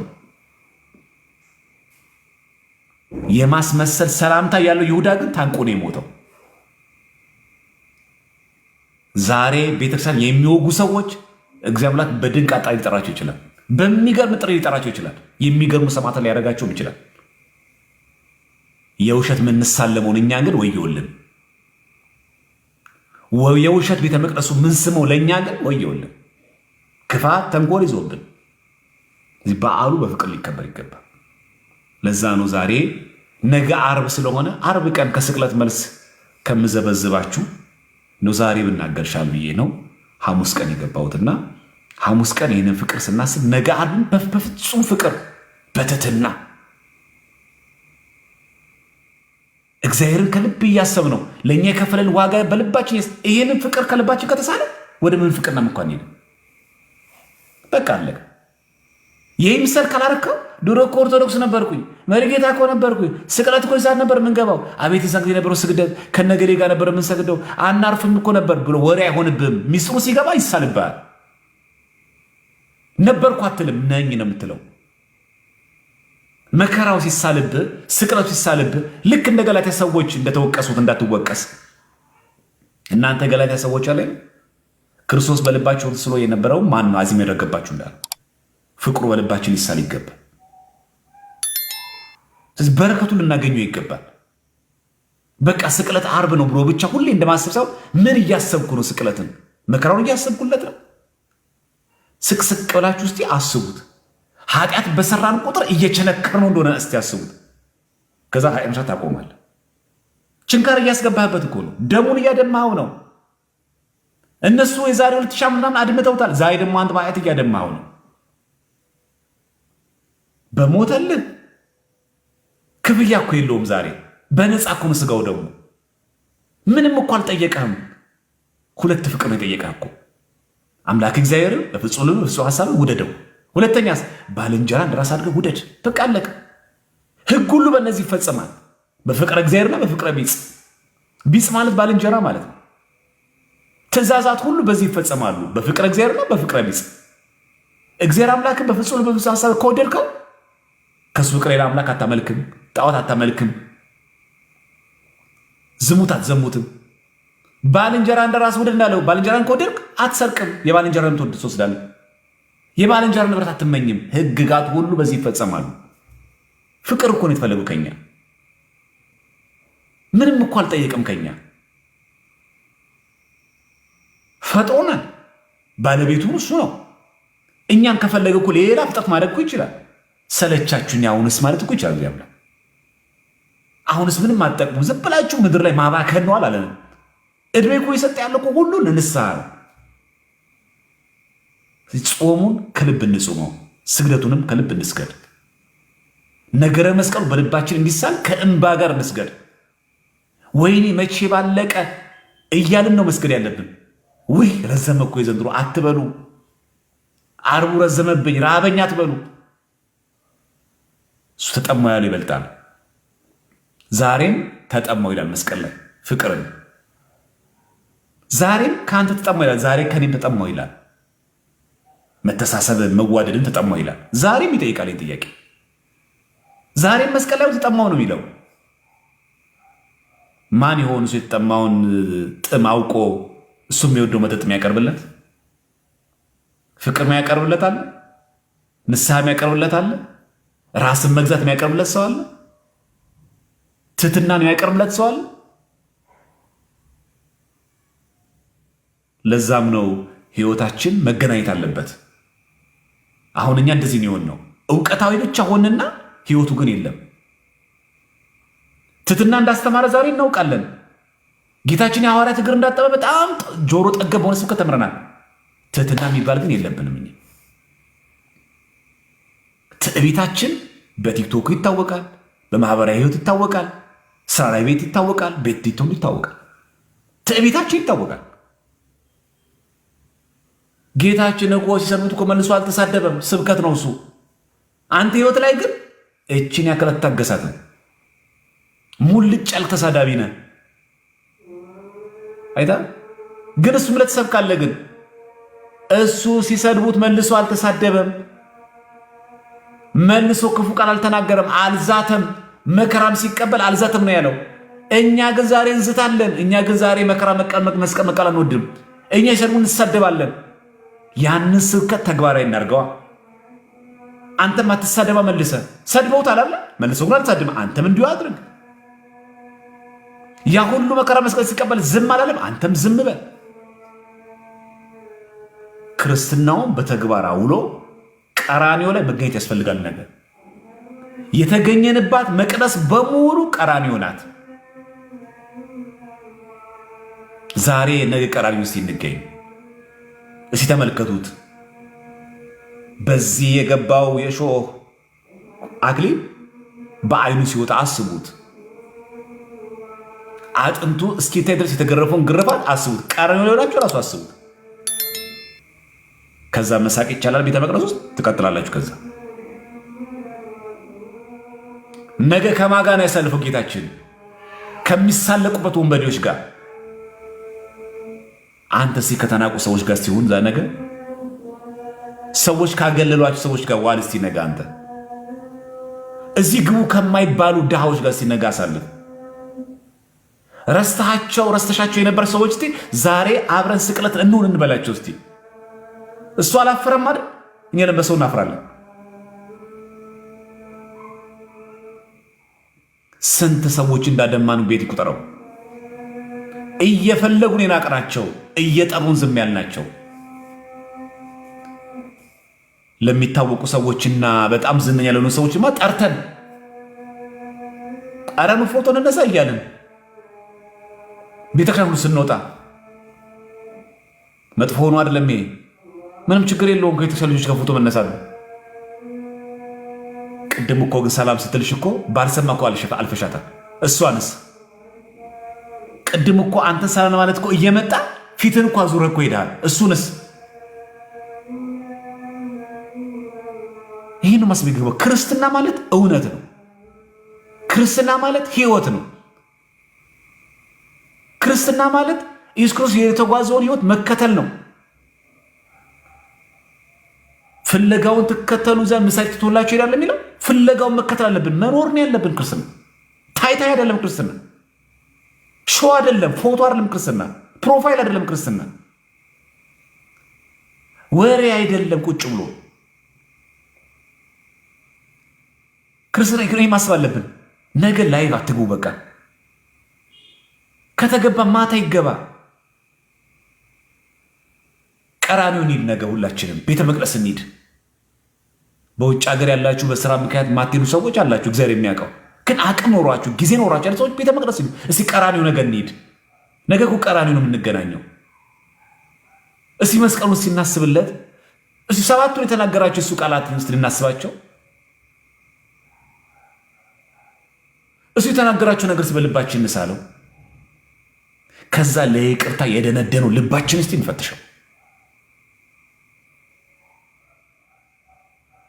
የማስመሰል ሰላምታ ያለው ይሁዳ ግን ታንቆ ነው የሞተው። ዛሬ ቤተክርስቲያን የሚወጉ ሰዎች እግዚአብሔር አምላክ በድንቅ አጣሪ ሊጠራቸው ይችላል። በሚገርም ጥሪ ሊጠራቸው ይችላል። የሚገርሙ ሰማዕታት ሊያደርጋቸውም ይችላል። የውሸት ምንሳለመውን እኛ ግን ወየውልን። የውሸት ቤተ መቅደሱ ምን ስመው ለእኛ ግን ወየውልን። ክፋት፣ ተንኮል ይዞብን በዓሉ በፍቅር ሊከበር ይገባል። ለዛ ነው ዛሬ ነገ ዓርብ ስለሆነ ዓርብ ቀን ከስቅለት መልስ ከምዘበዝባችሁ ነው ዛሬ ብናገርሻል ብዬ ነው ሐሙስ ቀን የገባሁትና ሐሙስ ቀን ይህንን ፍቅር ስናስብ ነገ ዓርብን በፍጹም ፍቅር በትህትና እግዚአብሔርን ከልብ እያሰብ ነው ለእኛ የከፈለን ዋጋ በልባችን ይህንን ፍቅር ከልባችን ከተሳለ ወደ ምን ፍቅር ነው እንኳን ሄደ በቃ አለቀ። ይህ ምሰል ካላረከው ድሮ እኮ ኦርቶዶክስ ነበርኩኝ፣ መሪጌታ እኮ ነበርኩኝ፣ ስቅለት እኮ ይዛት ነበር የምንገባው። አቤት የዛን ጊዜ የነበረው ስግደት ከነገሌ ጋር ነበር የምንሰግደው፣ አናርፍም እኮ ነበር ብሎ ወሬ አይሆንብህም። ሚስጥሩ ሲገባ ይሳልብሃል። ነበርኩ አትልም፣ ነኝ ነው የምትለው። መከራው ሲሳልብህ፣ ስቅለቱ ሲሳልብህ፣ ልክ እንደ ገላትያ ሰዎች እንደተወቀሱት እንዳትወቀስ። እናንተ ገላትያ ሰዎች አለ ክርስቶስ በልባችሁ ተስሎ የነበረው ማን ነው አዚም ያደረገባችሁ እንዳለ ፍቅሩ በልባችን ሊሳል ይገባል። ስለዚህ በረከቱን ልናገኘው ይገባል። በቃ ስቅለት ዓርብ ነው ብሎ ብቻ ሁሌ እንደማሰብ ሰው ምን እያሰብኩ ነው? ስቅለትን መከራውን እያሰብኩለት ነው። ስቅስቅ ብላችሁ እስቲ አስቡት። ኃጢአት በሰራን ቁጥር እየቸነከር ነው እንደሆነ እስቲ አስቡት። ከዛ ኃጢአት መስራት ታቆማለህ። ችንካር እያስገባህበት እኮ ነው። ደሙን እያደማኸው ነው። እነሱ የዛሬ 2000 ዓመት ምናምን አድምተውታል። ዛሬ ደግሞ አንተ በኃጢአት እያደማኸው ነው። በሞተልህ ክፍያ እኮ የለውም። ዛሬ በነፃ እኮ ነው ስጋው ደግሞ ምንም እኮ አልጠየቀህም። ሁለት ፍቅር ነው የጠየቀህ እኮ አምላክ እግዚአብሔርን በፍጹም ልብ በፍጹም ሀሳብ ውደደው። ሁለተኛስ ባልንጀራ እንደራስ አድርገህ ውደድ። በቃ አለቀ። ሕግ ሁሉ በእነዚህ ይፈጸማል፣ በፍቅረ እግዚአብሔርና በፍቅረ ቢጽ። ቢጽ ማለት ባልንጀራ ማለት ነው። ትእዛዛት ሁሉ በዚህ ይፈጸማሉ፣ በፍቅረ እግዚአብሔርና በፍቅረ ቢጽ። እግዚአብሔር አምላክን በፍጹም ልብ በፍጹም ሀሳብ ከወደድከው ከሱ ፍቅር ሌላ አምላክ አታመልክም፣ ጣዖት አታመልክም፣ ዝሙት አትዘሙትም። ባልንጀራ እንደ ራስ ውደድ እንዳለው ባልንጀራን ከወደድክ አትሰርቅም፣ የባልንጀራን ትወድ ትወስዳለህ፣ የባልንጀራ ንብረት አትመኝም። ሕግጋት ሁሉ በዚህ ይፈጸማሉ። ፍቅር እኮ ነው የተፈለገው ከኛ። ምንም እኮ አልጠየቅም ከኛ። ፈጥሮናል፣ ባለቤቱ እሱ ነው። እኛን ከፈለገ እኮ ሌላ ፍጥረት ማድረግ እኮ ይችላል። ሰለቻችሁኝ አሁንስ ማለት እኮ ይችላል። እግዚአብሔር አሁንስ ምንም አትጠቅሙም፣ ዝም ብላችሁ ምድር ላይ ማባከን ነው አላለንም። እድሜ እኮ የሰጠ ያለ እኮ ሁሉ ለንስሐ ነው። ጾሙን ከልብ እንጹመው፣ ስግደቱንም ከልብ እንስገድ። ነገረ መስቀሉ በልባችን እንዲሳል ከእንባ ጋር እንስገድ። ወይኔ መቼ ባለቀ እያልን ነው መስገድ ያለብን። ውይ ረዘመ እኮ የዘንድሮ አትበሉ። ዓርቡ ረዘመብኝ ረሃበኝ አትበሉ። እሱ ተጠማው ያለው ይበልጣል። ዛሬም ተጠማው ይላል መስቀል ላይ ፍቅርን። ዛሬም ከአንተ ተጠማው ይላል። ዛሬ ከኔም ተጠማው ይላል። መተሳሰብን መዋደድን ተጠማው ይላል። ዛሬም ይጠይቃል ይህን ጥያቄ። ዛሬም መስቀል ላይ ተጠማው ነው የሚለው። ማን የሆኑ እሱ የተጠማውን ጥም አውቆ እሱ የሚወደው መጠጥ የሚያቀርብለት ፍቅር የሚያቀርብለት አለ? ንስሐ የሚያቀርብለት አለ? ራስን መግዛት የሚያቀርብለት ሰው አለ? ትህትናን የሚያቀርብለት ሰው አለ? ለዛም ነው ህይወታችን መገናኘት አለበት። አሁን እኛ እንደዚህ ነው ነው እውቀታዊ ብቻ ሆንና ህይወቱ ግን የለም። ትህትና እንዳስተማረ ዛሬ እናውቃለን። ጌታችን የሐዋርያት እግር እንዳጠበ በጣም ጆሮ ጠገብ በሆነ ስብከት ተምረናል። ትህትና የሚባል ግን የለብንም። እኛ ትዕቢታችን በቲክቶክ ይታወቃል፣ በማህበራዊ ህይወት ይታወቃል፣ ስራ ላይ ቤት ይታወቃል፣ ቤት ይታወቃል፣ ትዕቢታችን ይታወቃል። ጌታችን እኮ ሲሰድቡት እኮ መልሶ አልተሳደበም። ስብከት ነው እሱ። አንተ ህይወት ላይ ግን እችን ያክል አትታገሳትም። ሙልጭ ያልክ ተሳዳቢ ነህ። አይታ ግን እሱም ለተሰብካለህ። ግን እሱ ሲሰድቡት መልሶ አልተሳደበም። መልሶ ክፉ ቃል አልተናገረም፣ አልዛተም። መከራም ሲቀበል አልዛተም ነው ያለው። እኛ ግን ዛሬ እንዝታለን። እኛ ግን ዛሬ መከራ መስቀል መቃል አንወድም። እኛ ሲሰድቡን እንሳደባለን። ያንን ስብከት ተግባራዊ እናድርገዋ። አንተም አትሳደባ፣ መልሰ ሰድበውታል አለ መልሶ ግን አልተሳደበም። አንተም እንዲሁ አድርግ። ያ ሁሉ መከራ መስቀል ሲቀበል ዝም አላለም። አንተም ዝም በል። ክርስትናውን በተግባር አውሎ ቀራንዮ ላይ መገኘት ያስፈልጋል። ነገር የተገኘንባት መቅደስ በሙሉ ቀራንዮ ናት። ዛሬ ነገ ቀራንዮ ውስጥ እንገኝ። እስቲ ተመልከቱት። በዚህ የገባው የሾህ አክሊል በአይኑ ሲወጣ አስቡት። አጥንቱ እስኪታይ ድረስ የተገረፈውን ግርፋት አስቡት። ቀራንዮ ላይ ሆናችሁ እራሱ አስቡት። ከዛ መሳቅ ይቻላል። ቤተ መቅደስ ውስጥ ትቀጥላላችሁ። ከዛ ነገ ከማን ጋር ነው ያሳልፈው ጌታችን? ከሚሳለቁበት ወንበዴዎች ጋር። አንተ እስኪ ከተናቁ ሰዎች ጋር ሲሆን ዛ ነገ ሰዎች ካገለሏቸው ሰዎች ጋር ዋል እስቲ ነገ አንተ እዚህ ግቡ ከማይባሉ ድሃዎች ጋር ሲነጋ አሳልፍ። ረስተሃቸው ረስተሻቸው የነበረ ሰዎች እስቲ ዛሬ አብረን ስቅለት እንሁን እንበላቸው እስቲ። እሱ አላፈረም አይደል? እኛ ለበሰው እናፍራለን። ስንት ሰዎች እንዳደማን ቤት ይቁጠረው። እየፈለጉን የናቅናቸው፣ እየጠሩን ዝም ያልናቸው ለሚታወቁ ሰዎችና በጣም ዝነኛ ለሆኑ ሰዎችማ ጠርተን ኧረ ፎቶ እንነሳ እያልን ቤተክርስቲያን ሁሉ ስንወጣ መጥፎ ሆኖ አይደለም። ይሄ ምንም ችግር የለውም። ከቤተክርስቲያን ልጆች ጋር ፎቶ መነሳት ነው። ቅድም እኮ ግን ሰላም ስትልሽ እኮ ባልሰማ እኮ አልፈሻታል። እሷንስ ቅድም እኮ አንተን ሰላም ማለት እኮ እየመጣ ፊትን እኮ አዙረህ እኮ ሄደሃል። እሱንስ ይህን ማስብ ይገባው። ክርስትና ማለት እውነት ነው። ክርስትና ማለት ህይወት ነው። ክርስትና ማለት ኢየሱስ ክርስቶስ የተጓዘውን ህይወት መከተል ነው። ፍለጋውን ትከተሉ ዘንድ ምሳሌ ትቶላችሁ ይሄዳል የሚለው ፍለጋውን መከተል አለብን። መኖር ነው ያለብን። ክርስትና ታይታ አይደለም። ክርስትና show አይደለም። ፎቶ አይደለም። ክርስትና profile አይደለም። ክርስትና ወሬ አይደለም። ቁጭ ብሎ ክርስትና ማሰብ አለብን። ነገ live አትግቡ። በቃ ከተገባ ማታ ይገባ። ቀራንዮ እንሂድ። ነገ ሁላችንም ቤተ መቅደስ እንሂድ። በውጭ ሀገር ያላችሁ በስራ ምክንያት ማትሄዱ ሰዎች አላችሁ፣ እግዚአብሔር የሚያውቀው ግን አቅም ኖሯችሁ ጊዜ ኖሯችሁ ያለ ሰዎች ቤተ መቅደስ ሂዱ። እስቲ ቀራንዮ ነገ እንሂድ። ነገ እኮ ቀራንዮ ነው የምንገናኘው። እስቲ መስቀሉን ሲናስብለት እስቲ ሰባቱን የተናገራቸው እሱ ቃላትን እስቲ ልናስባቸው። እሱ የተናገራቸው ነገር በልባችን እንሳለው። ከዛ ለይቅርታ የደነደነው ልባችን እስቲ እንፈትሸው።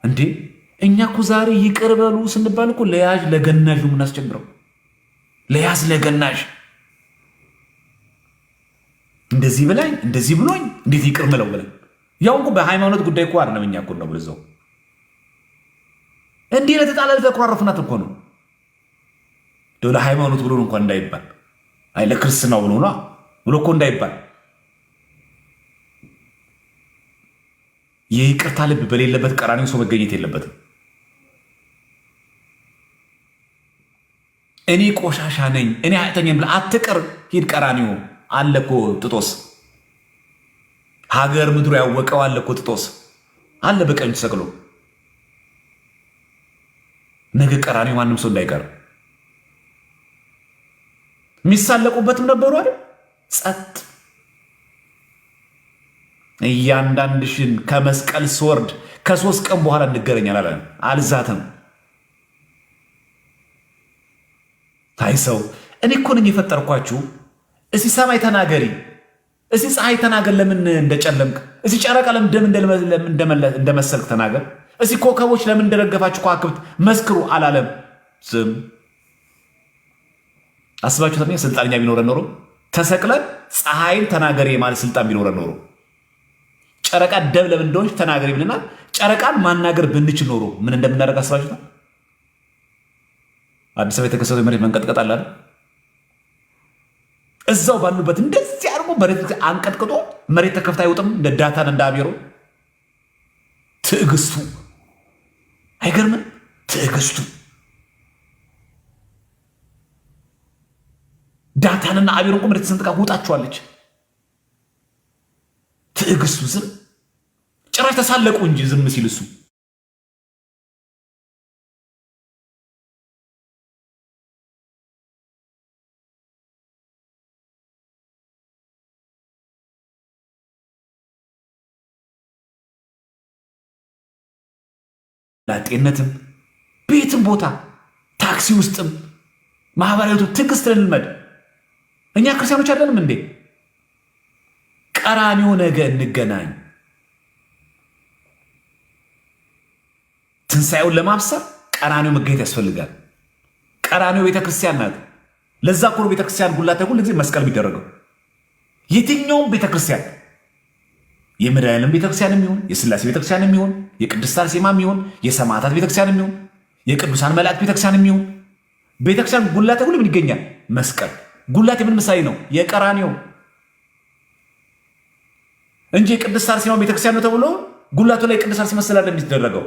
እንዴ እኛ እኮ ዛሬ ይቅር በሉ ስንባል እኮ ለያዥ ለገናዥ ነው የምናስቸግረው። ለያዝ ለገናዥ እንደዚህ ብላኝ እንደዚህ ብሎኝ እንዴት ይቅር ምለው ብለን ያው እኮ በሃይማኖት ጉዳይ እኮ አይደለም። እኛ እኮ ነው ብለዘው እንዲህ ለተጣላ ለተኮራረፍናት እኮ ነው ለሃይማኖት ብሎ እንኳን እንዳይባል፣ አይ ለክርስትናው ብሎ ነው ብሎ እኮ እንዳይባል የይቅርታ ልብ በሌለበት ቀራንዮ ሰው መገኘት የለበትም። እኔ ቆሻሻ ነኝ እኔ ኃጢአተኛ ብለህ አትቅር። ሂድ ቀራንዮ አለ እኮ ጥጦስ፣ ሀገር ምድሩ ያወቀው አለ እኮ ጥጦስ አለ በቀኝ ተሰቅሎ። ነገ ቀራንዮ ማንም ሰው እንዳይቀር የሚሳለቁበትም ነበሩ አይደል? ጸጥ። እያንዳንድሽን ከመስቀል ስወርድ ከ3 ቀን በኋላ እንገናኛለን አላለም። አልዛትም። ታይ ሰው እኔ እኮ ነኝ የፈጠርኳችሁ። እስቲ ሰማይ ተናገሪ፣ እስቲ ፀሐይ ተናገር፣ ለምን እንደጨለምክ፣ እስቲ ጨረቃ ለምን ደም እንደመሰልክ ተናገር፣ እስቲ ኮከቦች ለምን እንደረገፋችሁ ከዋክብት መስክሩ አላለም። ዝም አስባችሁ ታዲያ ስልጣንኛ ቢኖረን ኖሮ ተሰቅለን ፀሐይን ተናገሪ የማለት ስልጣን ቢኖረን ኖሮ ጨረቃ ደም ለምን እንደሆነች ተናገሪ ብለናል። ጨረቃን ማናገር ብንችል ኖሮ ምን እንደምናደርግ አስባችሁታል? አዲስ አበባ የተከሰተው የመሬት መንቀጥቀጥ አለ አይደል? እዛው ባሉበት እንደዚህ አድርጎ መሬት አንቀጥቅጦ መሬት ተከፍታ አይወጥም። እንደ ዳታን እንደ አቤሮ ትዕግስቱ አይገርምም? ትዕግስቱ ዳታንና አቤሮን እኮ መሬት ተሰንጥቃ ውጣችኋለች። ትዕግስቱ ዝም ጭራሽ ተሳለቁ እንጂ ዝም ሲል እሱ ላጤነትም ቤትም ቦታ ታክሲ ውስጥም ማህበራዊ ትዕግስት ልንልመድ። እኛ ክርስቲያኖች አይደለንም እንዴ? ቀራንዮ ነገ እንገናኝ። ትንሣኤውን ለማብሰር ቀራንዮ መገኘት ያስፈልጋል። ቀራንዮ ቤተክርስቲያን ናት። ለዛ እኮ ነው ቤተክርስቲያን ጉላት ሁል ጊዜ መስቀል የሚደረገው። የትኛውም ቤተክርስቲያን የመድኃኔዓለም ቤተክርስቲያን የሚሆን የስላሴ ቤተክርስቲያን የሚሆን የቅድስት አርሴማ የሚሆን የሰማዕታት ቤተክርስቲያን የሚሆን የቅዱሳን መላእክት ቤተክርስቲያን የሚሆን ቤተክርስቲያን ጉላት ሁሉ ምን ይገኛል? መስቀል። ጉላት የምን ምሳሌ ነው? የቀራንዮ እንጂ የቅድስት አርሴማ ቤተክርስቲያን ነው ተብሎ ጉላቱ ላይ ቅድስት አርሴማ ስዕል አይደለም የሚደረገው።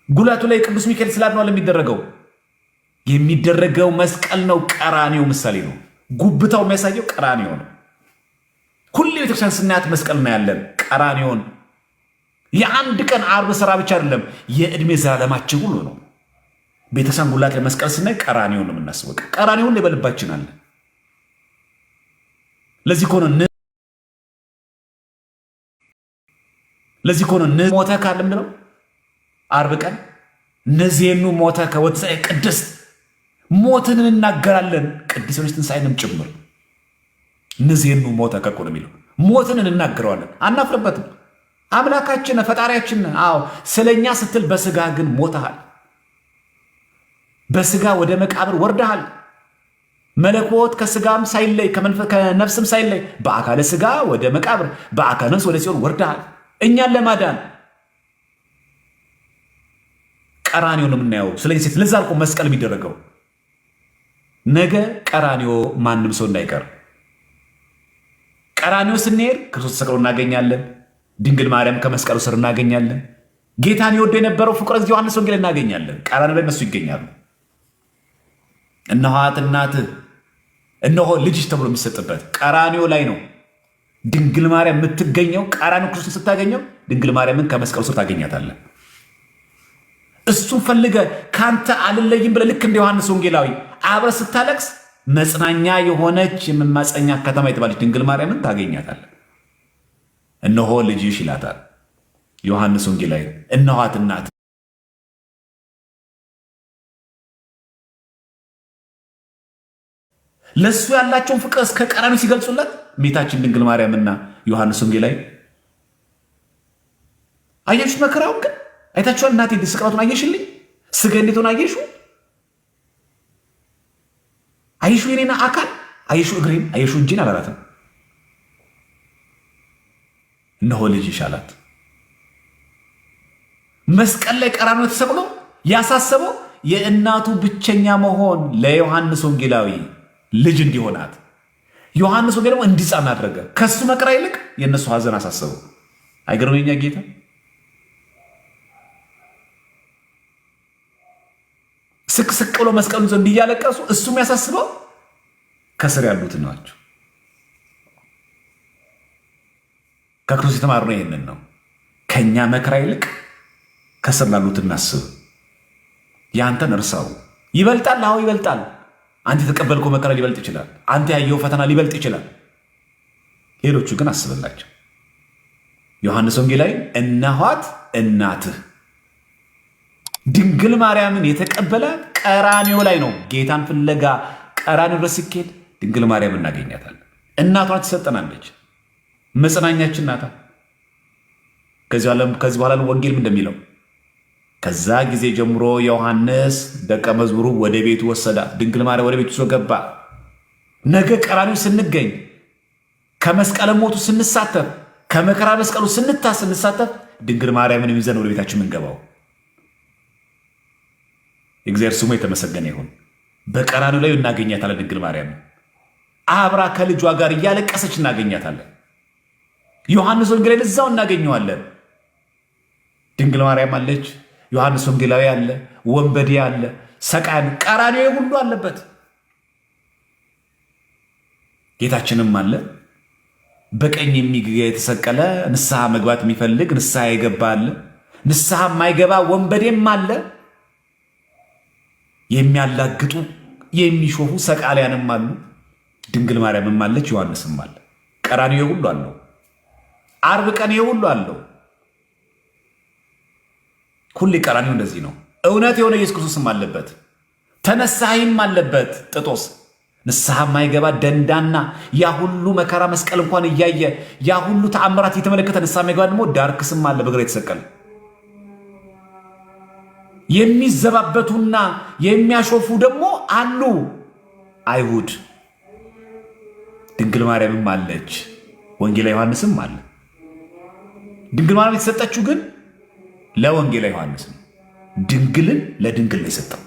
ጉላቱ ላይ ቅዱስ ሚካኤል ስዕል ነው የሚደረገው። የሚደረገው መስቀል ነው። ቀራንዮ ምሳሌ ነው። ጉብታው የሚያሳየው ቀራንዮ ነው። ሁሌ ቤተክርስቲያን ስናያት መስቀል እናያለን። ቀራንዮን የአንድ ቀን ዓርብ ስራ ብቻ አይደለም፣ የዕድሜ ዘላለማችን ሁሉ ነው። ቤተክርስቲያን ጉላት ላይ መስቀል ስናይ ቀራንዮን ነው የምናስበው። ቀራንዮ ሁሌ በልባችን አለ። ለዚህ እኮ ነው ለዚህ እኮ ነው ሞተ ካለ ምንድነው ዓርብ ቀን ነዜኑ ሞተ ከወትንሣኤ ቅድስት ሞትን እንናገራለን ቅድስት የሆነች ትንሣኤንም ጭምር። ንዜኑ ሞተ ከእኮ ነው የሚለው ሞትን እንናገረዋለን፣ አናፍርበትም። አምላካችን ፈጣሪያችን፣ አዎ ስለኛ ስትል በስጋ ግን ሞተሃል። በስጋ ወደ መቃብር ወርደሃል። መለኮት ከስጋም ሳይለይ ከነፍስም ሳይለይ በአካለ ስጋ ወደ መቃብር በአካለ ነፍስ ወደ ሲኦል ወርደሃል እኛን ለማዳን። ቀራንዮ ነው የምናየው። ስለዚህ ሴት ለዛ አልቆ መስቀል የሚደረገው ነገ ቀራንዮ ማንም ሰው እንዳይቀር። ቀራንዮ ስንሄድ ክርስቶስ ተሰቅሎ እናገኛለን። ድንግል ማርያም ከመስቀሉ ስር እናገኛለን። ጌታን የወደው የነበረው ፍቁረ እግዚእ ዮሐንስ ወንጌል እናገኛለን። ቀራንዮ ላይ እነሱ ይገኛሉ። እነኋት እናትህ እነሆ ልጅሽ ተብሎ የሚሰጥበት ቀራንዮ ላይ ነው። ድንግል ማርያም የምትገኘው ቀራንዮ ክርስቶስ ስታገኘው ድንግል ማርያምን ከመስቀሉ ስር ታገኛታለህ። እሱን ፈልገ ከአንተ አልለይም ብለህ ልክ እንደ ዮሐንስ ወንጌላዊ አብረህ ስታለቅስ መጽናኛ የሆነች የመማፀኛ ከተማ የተባለች ድንግል ማርያምን ታገኛታለህ። እነሆ ልጅሽ ይላታል ዮሐንስ ወንጌላዊ። እነኋት እናት ለእሱ ያላቸውን ፍቅር እስከ ቀራንዮ ሲገልጹለት እመቤታችን ድንግል ማርያምና ዮሐንስ ወንጌላዊ አያችሁት? መከራውን ግን አይታችኋል? እናቴ ስቅለቱን አየሽልኝ? ስጋ እንዴት ሆነ አየሹ? አየሹ የኔን አካል አየሹ፣ እግሬን አየሹ፣ እጄን አላላትም። እነሆ ልጅሽ አላት። መስቀል ላይ ቀራንዮ ተሰቅሎ ያሳሰበው የእናቱ ብቸኛ መሆን ለዮሐንስ ወንጌላዊ ልጅ እንዲሆናት ዮሐንስ ወንጌል ደግሞ እንዲጻን አደረገ። ከሱ መከራ ይልቅ የእነሱ ሐዘን አሳሰበው። አይገርም የኛ ጌታ? ስቅስቅ ብሎ መስቀሉን ዘንድ እያለቀሱ እሱ የሚያሳስበው ከስር ያሉት ናቸው። ከክርስቶስ የተማርነው ይህንን ነው። ከእኛ መከራ ይልቅ ከስር ላሉት እናስብ። ያንተን እርሳው። ይበልጣል። አዎ ይበልጣል። አንተ የተቀበልከው መከራ ሊበልጥ ይችላል። አንተ ያየው ፈተና ሊበልጥ ይችላል። ሌሎቹ ግን አስብላቸው። ዮሐንስ ወንጌላዊ እነኋት እናትህ ድንግል ማርያምን የተቀበለ ቀራንዮ ላይ ነው። ጌታን ፍለጋ ቀራንዮ ድረስ ሲኬድ ድንግል ማርያም እናገኛታለን። እናቷ ትሰጠናለች። መጽናኛችን ናታ። ከዚህ በኋላ ወንጌልም እንደሚለው ከዛ ጊዜ ጀምሮ ዮሐንስ ደቀ መዝሙሩ ወደ ቤቱ ወሰዳት። ድንግል ማርያም ወደ ቤቱ ይዞ ገባ። ነገ ቀራንዮ ስንገኝ፣ ከመስቀለ ሞቱ ስንሳተፍ፣ ከመከራ መስቀሉ ስንሳተፍ ድንግል ማርያምን ይዘን ወደ ቤታችን የምንገባው። የእግዚአብሔር ስሙ የተመሰገነ ይሁን። በቀራንዮ ላይ እናገኛታለን። ድንግል ማርያም አብራ ከልጇ ጋር እያለቀሰች እናገኛታለን። ዮሐንስ ወንጌላዊ እዛው እናገኘዋለን። ድንግል ማርያም አለች፣ ዮሐንስ ወንጌላዊ አለ፣ ወንበዴ አለ፣ ሰቃያን ቀራንዮ ሁሉ አለበት። ጌታችንም አለ። በቀኝ የተሰቀለ ንስሐ መግባት የሚፈልግ ንስሐ የገባ አለ። ንስሐ የማይገባ ወንበዴም አለ። የሚያላግጡ የሚሾፉ ሰቃሊያንም አሉ። ድንግል ማርያምም አለች፣ ዮሐንስም አለ። ቀራንዮ ሁሉ አለው። ዓርብ ቀን ሁሉ አለው። ሁሌ ቀራንዮ እንደዚህ ነው። እውነት የሆነ ኢየሱስ ክርስቶስም አለበት፣ ተነሳሂም አለበት። ጥጦስ ንስሐ የማይገባ ደንዳና፣ ያ ሁሉ መከራ መስቀል እንኳን እያየ ያ ሁሉ ተአምራት እየተመለከተ ንስሐ የማይገባ ደግሞ ዳርክስም አለ በግራ የተሰቀለ። የሚዘባበቱና የሚያሾፉ ደግሞ አሉ አይሁድ። ድንግል ማርያምም አለች፣ ወንጌላ ዮሐንስም አለ። ድንግል ማርያም የተሰጠችው ግን ለወንጌላ ዮሐንስ ነው። ድንግልን ለድንግል ነው የሰጠው።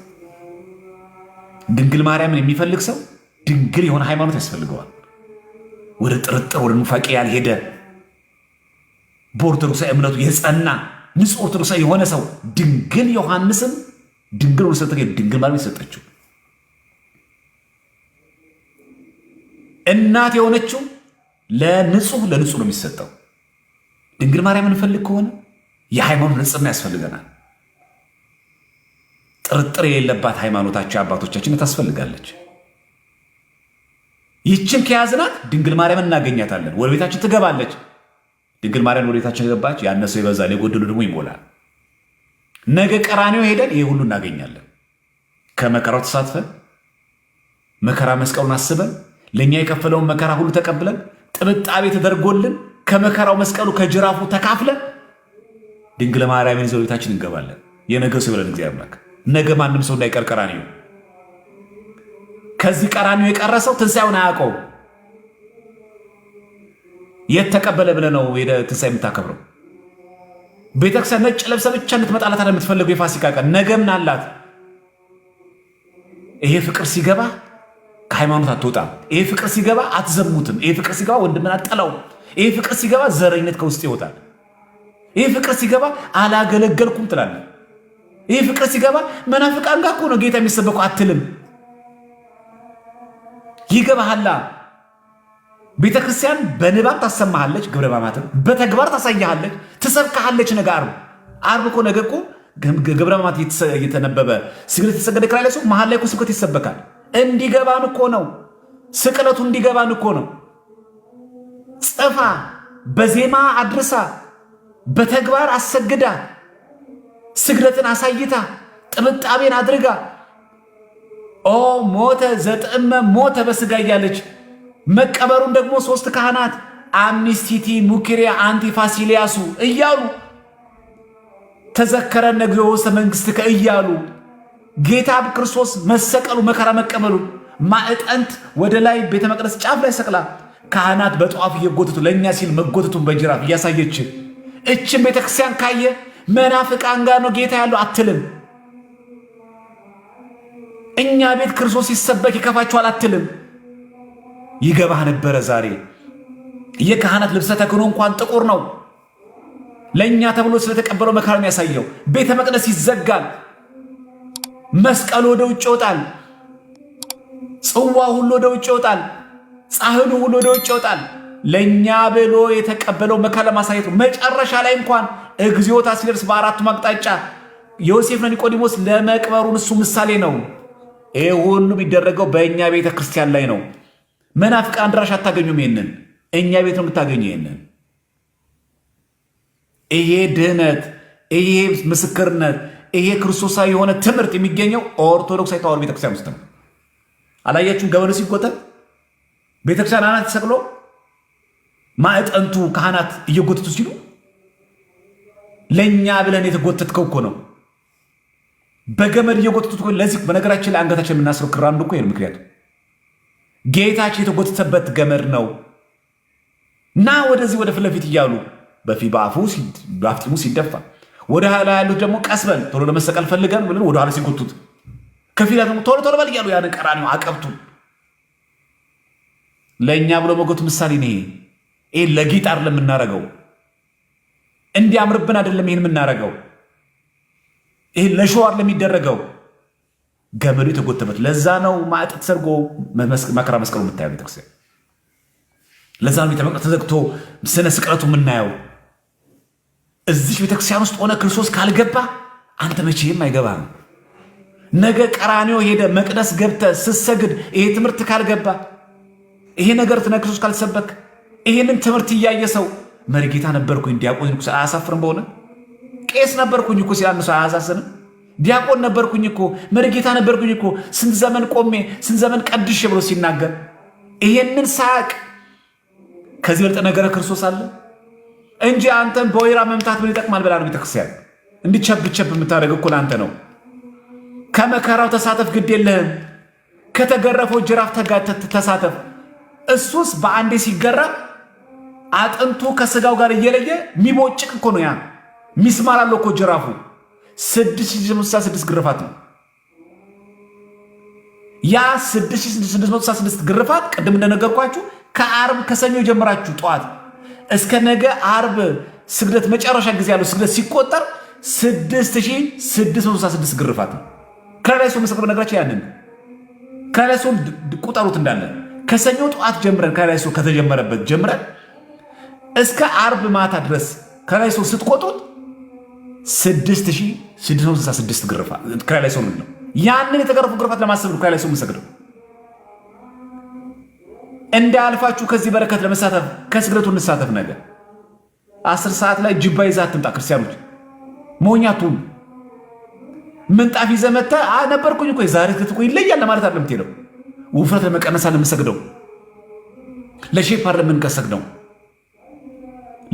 ድንግል ማርያምን የሚፈልግ ሰው ድንግል የሆነ ሃይማኖት ያስፈልገዋል። ወደ ጥርጥር ወደ ኑፋቄ ያልሄደ በኦርቶዶክሳዊ እምነቱ የጸና ንጹሕ ኦርቶዶክሳዊ የሆነ ሰው ድንግል ዮሐንስን ድንግል ሆኖ ስለተገኘ ድንግል ማርያም የሰጠችው እናት የሆነችው ለንጹህ ለንጹህ ነው የሚሰጠው። ድንግል ማርያምን እንፈልግ ከሆነ የሃይማኖት ንጽሕና ያስፈልገናል። ጥርጥር የሌለባት ሃይማኖታቸው አባቶቻችን ታስፈልጋለች። ይችን ከያዝናት ድንግል ማርያምን እናገኛታለን። ወደ ቤታችን ትገባለች። ድንግል ማርያም ወደ ቤታችን ገባች፣ ያነሰው ይበዛል፣ የጎደሉ ደግሞ ይሞላል። ነገ ቀራንዮ ሄደን ይሄ ሁሉ እናገኛለን። ከመከራው ተሳትፈን መከራ መስቀሉን አስበን ለእኛ የከፈለውን መከራ ሁሉ ተቀብለን ጥብጣቤ ተደርጎልን ከመከራው መስቀሉ ከጅራፉ ተካፍለን ድንግል ማርያምን ይዘው ቤታችን እንገባለን። የነገ ሰው ይበለን እግዚአብሔር አምላክ። ነገ ማንም ሰው እንዳይቀር ቀራንዮ። ከዚህ ቀራንዮ የቀረ ሰው ትንሣኤውን አያውቀውም። የት ተቀበለ ብለህ ነው ሄደህ ትንሣኤ የምታከብረው? ቤተክርስቲያን ነጭ ለብሰህ ብቻ እንድትመጣላት አይደል የምትፈልገው። የፋሲካ ቀን ነገ ምን አላት? ይሄ ፍቅር ሲገባ ከሃይማኖት አትወጣም። ይሄ ፍቅር ሲገባ አትዘሙትም። ይሄ ፍቅር ሲገባ ወንድምን አትጠላውም። ይሄ ፍቅር ሲገባ ዘረኝነት ከውስጥ ይወጣል። ይሄ ፍቅር ሲገባ አላገለገልኩም ትላለህ። ይሄ ፍቅር ሲገባ መናፍቃን ጋር እኮ ነው ጌታ የሚሰበከው አትልም። ይገባሃላ። ቤተክርስቲያን በንባብ ታሰማሃለች፣ ግብረ ሕማማትን በተግባር ታሳያሃለች፣ ትሰብክሃለች። ነገ ዓርብ ዓርብ እኮ ነገ እኮ ግብረ ሕማማት እየተነበበ ስግደት የተሰገደ ክራይ ላይ ሰው መሀል ላይ እኮ ስብከት ይሰበካል። እንዲገባን እኮ ነው ስቅለቱ፣ እንዲገባን እኮ ነው። ጽፋ በዜማ አድርሳ በተግባር አሰግዳ ስግደትን አሳይታ ጥብጣቤን አድርጋ ኦ ሞተ ዘጥዕመ ሞተ በስጋ እያለች መቀበሩን ደግሞ ሶስት ካህናት አምኒስቲቲ ሙኪሪያ አንቲ ፋሲሊያሱ እያሉ ተዘከረነ እግዚኦ ውስተ መንግሥትከ እያሉ ጌታ ክርስቶስ መሰቀሉ መከራ መቀበሉ ማዕጠንት ወደ ላይ ቤተ መቅደስ ጫፍ ላይ ሰቅላ ካህናት በጧፍ እየጎተቱ ለእኛ ሲል መጎተቱን በጅራፍ እያሳየች እችን ቤተክርስቲያን ካየ መናፍቃን ጋር ነው ጌታ ያለው አትልም። እኛ ቤት ክርስቶስ ሲሰበክ ይከፋችኋል አትልም። ይገባህ ነበረ። ዛሬ የካህናት ልብሰ ተክህኖ እንኳን ጥቁር ነው። ለእኛ ተብሎ ስለተቀበለው መከራ የሚያሳየው ቤተ መቅደስ ይዘጋል። መስቀሉ ወደ ውጭ ይወጣል። ጽዋ ሁሉ ወደ ውጭ ይወጣል። ጻህሉ ሁሉ ወደ ውጭ ይወጣል። ለእኛ ብሎ የተቀበለው መከራ ለማሳየት ነው። መጨረሻ ላይ እንኳን እግዚኦታ ሲደርስ በአራቱም አቅጣጫ ዮሴፍና ኒቆዲሞስ ለመቅበሩን እሱ ምሳሌ ነው። ይህ ሁሉ የሚደረገው በእኛ ቤተ ክርስቲያን ላይ ነው። መናፍቃን ድራሽ አታገኙም። ይሄንን እኛ ቤት ነው የምታገኙ። ይሄንን ይሄ ድህነት፣ ይሄ ምስክርነት፣ ይሄ ክርስቶሳዊ የሆነ ትምህርት የሚገኘው ኦርቶዶክሳዊ ተዋሕዶ ቤተክርስቲያን ውስጥ ነው። አላያችሁም? ገበኑ ሲጎተት ቤተክርስቲያን አናት ተሰቅሎ ማዕጠንቱ ካህናት እየጎተቱ ሲሉ ለእኛ ብለን የተጎተትከው እኮ ነው። በገመድ እየጎተቱት ለዚህ በነገራችን ላይ አንገታችን የምናስረው ክር አንዱ እኮ ይሄ ምክንያቱ ጌታችን የተጎተተበት ገመድ ነው እና ወደዚህ ወደ ፊት ለፊት እያሉ በፊት በአፉ በአፍጢሙ ሲደፋ ወደ ኋላ ያሉት ደግሞ ቀስ በል ቶሎ ለመሰቀል ፈልገን ብለን ወደ ኋላ ሲጎቱት ከፊት ደግሞ ቶሎ ቶሎ በል እያሉ ያን ቀራንዮ አቀብቱን ለእኛ ብሎ መጎት ምሳሌ ነው። ይሄ ለጌጥ አይደለም የምናረገው፣ እንዲያምርብን አይደለም ይሄን የምናረገው። ይሄ ለ show አይደለም የሚደረገው፣ ገመዱ የተጎተበት ለዛ ነው። ማዕጠት ተሰርጎ መከራ መስቀሉ የምታየው ቤተክርስቲያን። ለዛ ነው ቤተ መቅደስ ተዘግቶ ስነ ስቅለቱ የምናየው። እዚህ ቤተክርስቲያን ውስጥ ሆነ ክርስቶስ ካልገባ አንተ መቼም አይገባም። ነገ ቀራንዮ ሄደ መቅደስ ገብተ ስትሰግድ ይሄ ትምህርት ካልገባ፣ ይሄ ነገር ክርስቶስ ካልሰበክ፣ ይሄንን ትምህርት እያየ ሰው መሪጌታ ነበርኩኝ ዲያቆን እኮ አያሳፍርም? በሆነ ቄስ ነበርኩኝ እኮ ሲል አንድ ሰው አያሳዝንም? ዲያቆን ነበርኩኝ እኮ፣ መሪጌታ ነበርኩኝ እኮ፣ ስንት ዘመን ቆሜ ስንት ዘመን ቀድሼ ብሎ ሲናገር ይሄንን ሳቅ ከዚህ በልጠ ነገረ ክርስቶስ አለ እንጂ አንተን በወይራ መምታት ምን ይጠቅማል ብላ ነው ቤተክርስቲያን እንዲቸብቸብ የምታደርግ እኮ ለአንተ ነው። ከመከራው ተሳተፍ፣ ግድ የለህም። ከተገረፈው ጅራፍ ተሳተፍ። እሱስ በአንዴ ሲገራ አጥንቱ ከስጋው ጋር እየለየ የሚቦጭቅ እኮ ነው። ያ ሚስማር አለው እኮ ጅራፉ። 6666 ግርፋት ነው ያ 6666 ግርፋት። ቅድም እንደነገርኳችሁ ከአርብ ከሰኞ ጀምራችሁ ጠዋት እስከ ነገ አርብ ስግደት መጨረሻ ጊዜ ያለው ስግደት ሲቆጠር 6666 ግርፋት ነው። ክራላይሶን መሰክር በነገራችን ያንን ክራላይሶን ቁጠሩት እንዳለ ከሰኞ ጠዋት ጀምረን ክራላይሶን ከተጀመረበት ጀምረን እስከ አርብ ማታ ድረስ ክራላይሶን ስትቆጥሩት 6666 ግርፋት ክራላይሶን ነው። ያንን የተገረፉ ግርፋት ለማሰብ ነው ክራላይሶን የምንሰግደው። እንዳያልፋችሁ ከዚህ በረከት ለመሳተፍ ከስግደቱ እንሳተፍ። ነገ 10 ሰዓት ላይ ጅባ ይዛ አትምጣ። ክርስቲያኖች ሞኛቱን ምንጣፍ ይዘህ መተህ ነበርኩኝ እኮ የዛሬ ስግደት እኮ ይለያል ለማለት አይደለም የምትሄደው። ውፍረት ለመቀነስ አይደለም የምንሰግደው፣ ለ shape አይደለም የምንሰግደው፣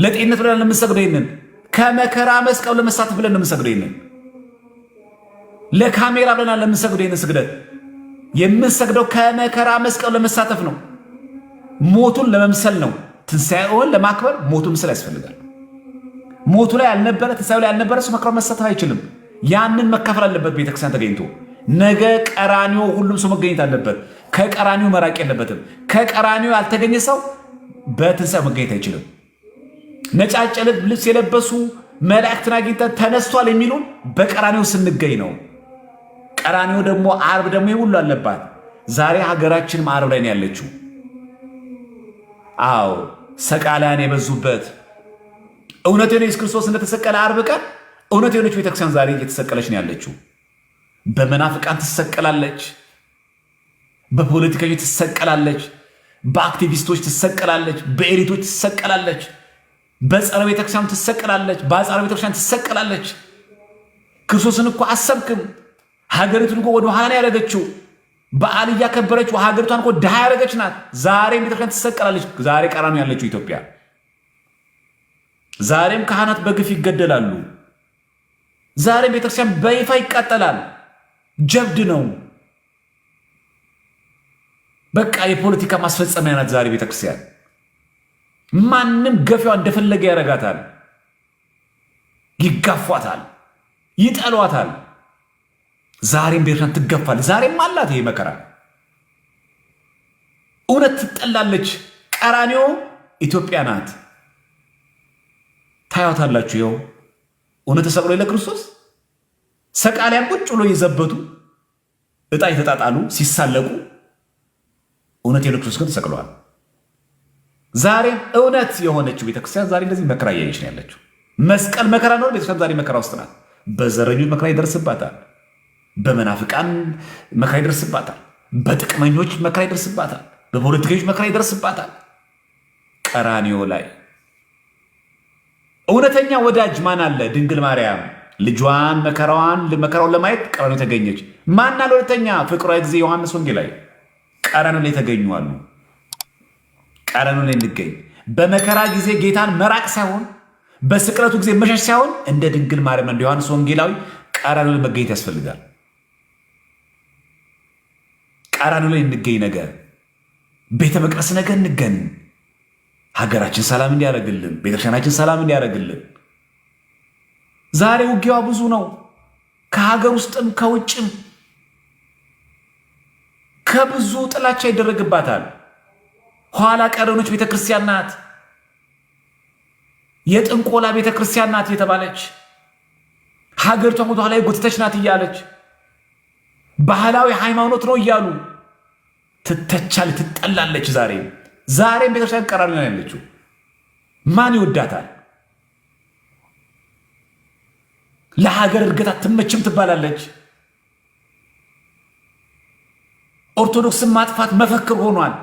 ለጤንነት ብለን የምንሰግደው። ይሄንን ከመከራ መስቀል ለመሳተፍ ብለን ነው የምንሰግደው። ይሄንን ለካሜራ ብለን አይደለም የምንሰግደው። ይሄንን ስግደት የምንሰግደው ከመከራ መስቀል ለመሳተፍ ነው። ሞቱን ለመምሰል ነው። ትንሣኤውን ለማክበር ሞቱን ምስል ያስፈልጋል። ሞቱ ላይ ያልነበረ ትንሣኤው ላይ ያልነበረ ሰው መከራውን መሳተፍ አይችልም። ያንን መካፈል አለበት ቤተክርስቲያን ተገኝቶ። ነገ ቀራኒዮ ሁሉም ሰው መገኘት አለበት። ከቀራኒዮ መራቅ የለበትም። ከቀራኒዮ ያልተገኘ ሰው በትንሣኤው መገኘት አይችልም። ነጫጭ ልብስ የለበሱ መላእክትን አግኝተን ተነስቷል የሚሉን በቀራኒዮ ስንገኝ ነው። ቀራኒዮ ደግሞ ዓርብ ደግሞ ይሁሉ አለባት። ዛሬ ሀገራችንም ዓርብ ላይ ነው ያለችው። አዎ ሰቃላያን የበዙበት እውነት የሆነ ኢየሱስ ክርስቶስ እንደተሰቀለ ዓርብ ቀን እውነት የሆነች ቤተክርስቲያን ዛሬ እየተሰቀለች ነው ያለችው። በመናፍቃን ትሰቀላለች፣ በፖለቲከኞች ትሰቀላለች፣ በአክቲቪስቶች ትሰቀላለች፣ በኤሊቶች ትሰቀላለች፣ በጸረ ቤተክርስቲያን ትሰቀላለች፣ በአጸረ ቤተክርስቲያን ትሰቀላለች። ክርስቶስን እኮ አሰብክም። ሀገሪቱን እኮ ወደ ኋላ ነው ያደረገችው። በዓል እያከበረች ሀገሪቷን እኮ ድሃ ያደረገች ናት። ዛሬም ቤተክርስቲያን ትሰቀላለች። ዛሬ ቀራንዮ ያለችው ኢትዮጵያ። ዛሬም ካህናት በግፍ ይገደላሉ። ዛሬ ቤተክርስቲያን በይፋ ይቃጠላል። ጀብድ ነው። በቃ የፖለቲካ ማስፈጸሚያ ናት ዛሬ ቤተክርስቲያን። ማንም ገፊዋ እንደፈለገ ያደርጋታል። ይጋፏታል፣ ይጠሏታል። ዛሬም ቤተክርስቲያን ትገፋለች። ዛሬም አላት ይሄ መከራ። እውነት ትጠላለች። ቀራንዮ ኢትዮጵያ ናት። ታያታላችሁ። ይኸው እውነት ተሰቅሎ የለ ክርስቶስ ሰቃሊያን ቁጭ ብሎ እየዘበቱ ዕጣ የተጣጣሉ ሲሳለቁ፣ እውነት የለ ክርስቶስ ግን ተሰቅለዋል። ዛሬም እውነት የሆነችው ቤተክርስቲያን ዛሬ እንደዚህ መከራ እያየች ነው ያለችው። መስቀል መከራ ነው። ቤተክርስቲያን ዛሬ መከራ ውስጥ ናት። በዘረኞች መከራ ይደርስባታል። በመናፍቃን መከራ ይደርስባታል። በጥቅመኞች መከራ ይደርስባታል። በፖለቲከኞች መከራ ይደርስባታል። ቀራንዮ ላይ እውነተኛ ወዳጅ ማን አለ? ድንግል ማርያም ልጇን መከራዋን መከራውን ለማየት ቀራንዮ ተገኘች። ማን አለ? ሁለተኛ ፍቅሯ ጊዜ ዮሐንስ ወንጌላዊ ቀራንዮ ላይ ተገኙ አሉ። ቀራንዮ ላይ እንገኝ። በመከራ ጊዜ ጌታን መራቅ ሳይሆን በስቅለቱ ጊዜ መሸሽ ሳይሆን እንደ ድንግል ማርያም እንደ ዮሐንስ ወንጌላዊ ቀራንዮ ላይ መገኘት ያስፈልጋል። ቀራንዮ ላይ እንገኝ። ነገ ቤተ መቅደስ ነገ እንገኝ። ሀገራችን ሰላም እንዲያደርግልን፣ ቤተክርስቲያናችን ሰላም እንዲያደርግልን። ዛሬ ውጊያዋ ብዙ ነው። ከሀገር ውስጥም ከውጭም ከብዙ ጥላቻ ይደረግባታል። ኋላ ቀረኖች ቤተክርስቲያን ናት፣ የጥንቆላ ቤተክርስቲያን ናት የተባለች ሀገሪቷን ወደ ኋላ የጎተተች ናት እያለች ባህላዊ ሃይማኖት ነው እያሉ ትተቻለች፣ ትጠላለች። ዛሬም ዛሬም ቤተክርስቲያን ቀራንዮ ነው ያለችው። ማን ይወዳታል? ለሀገር እድገት አትመችም ትባላለች። ኦርቶዶክስን ማጥፋት መፈክር ሆኗል።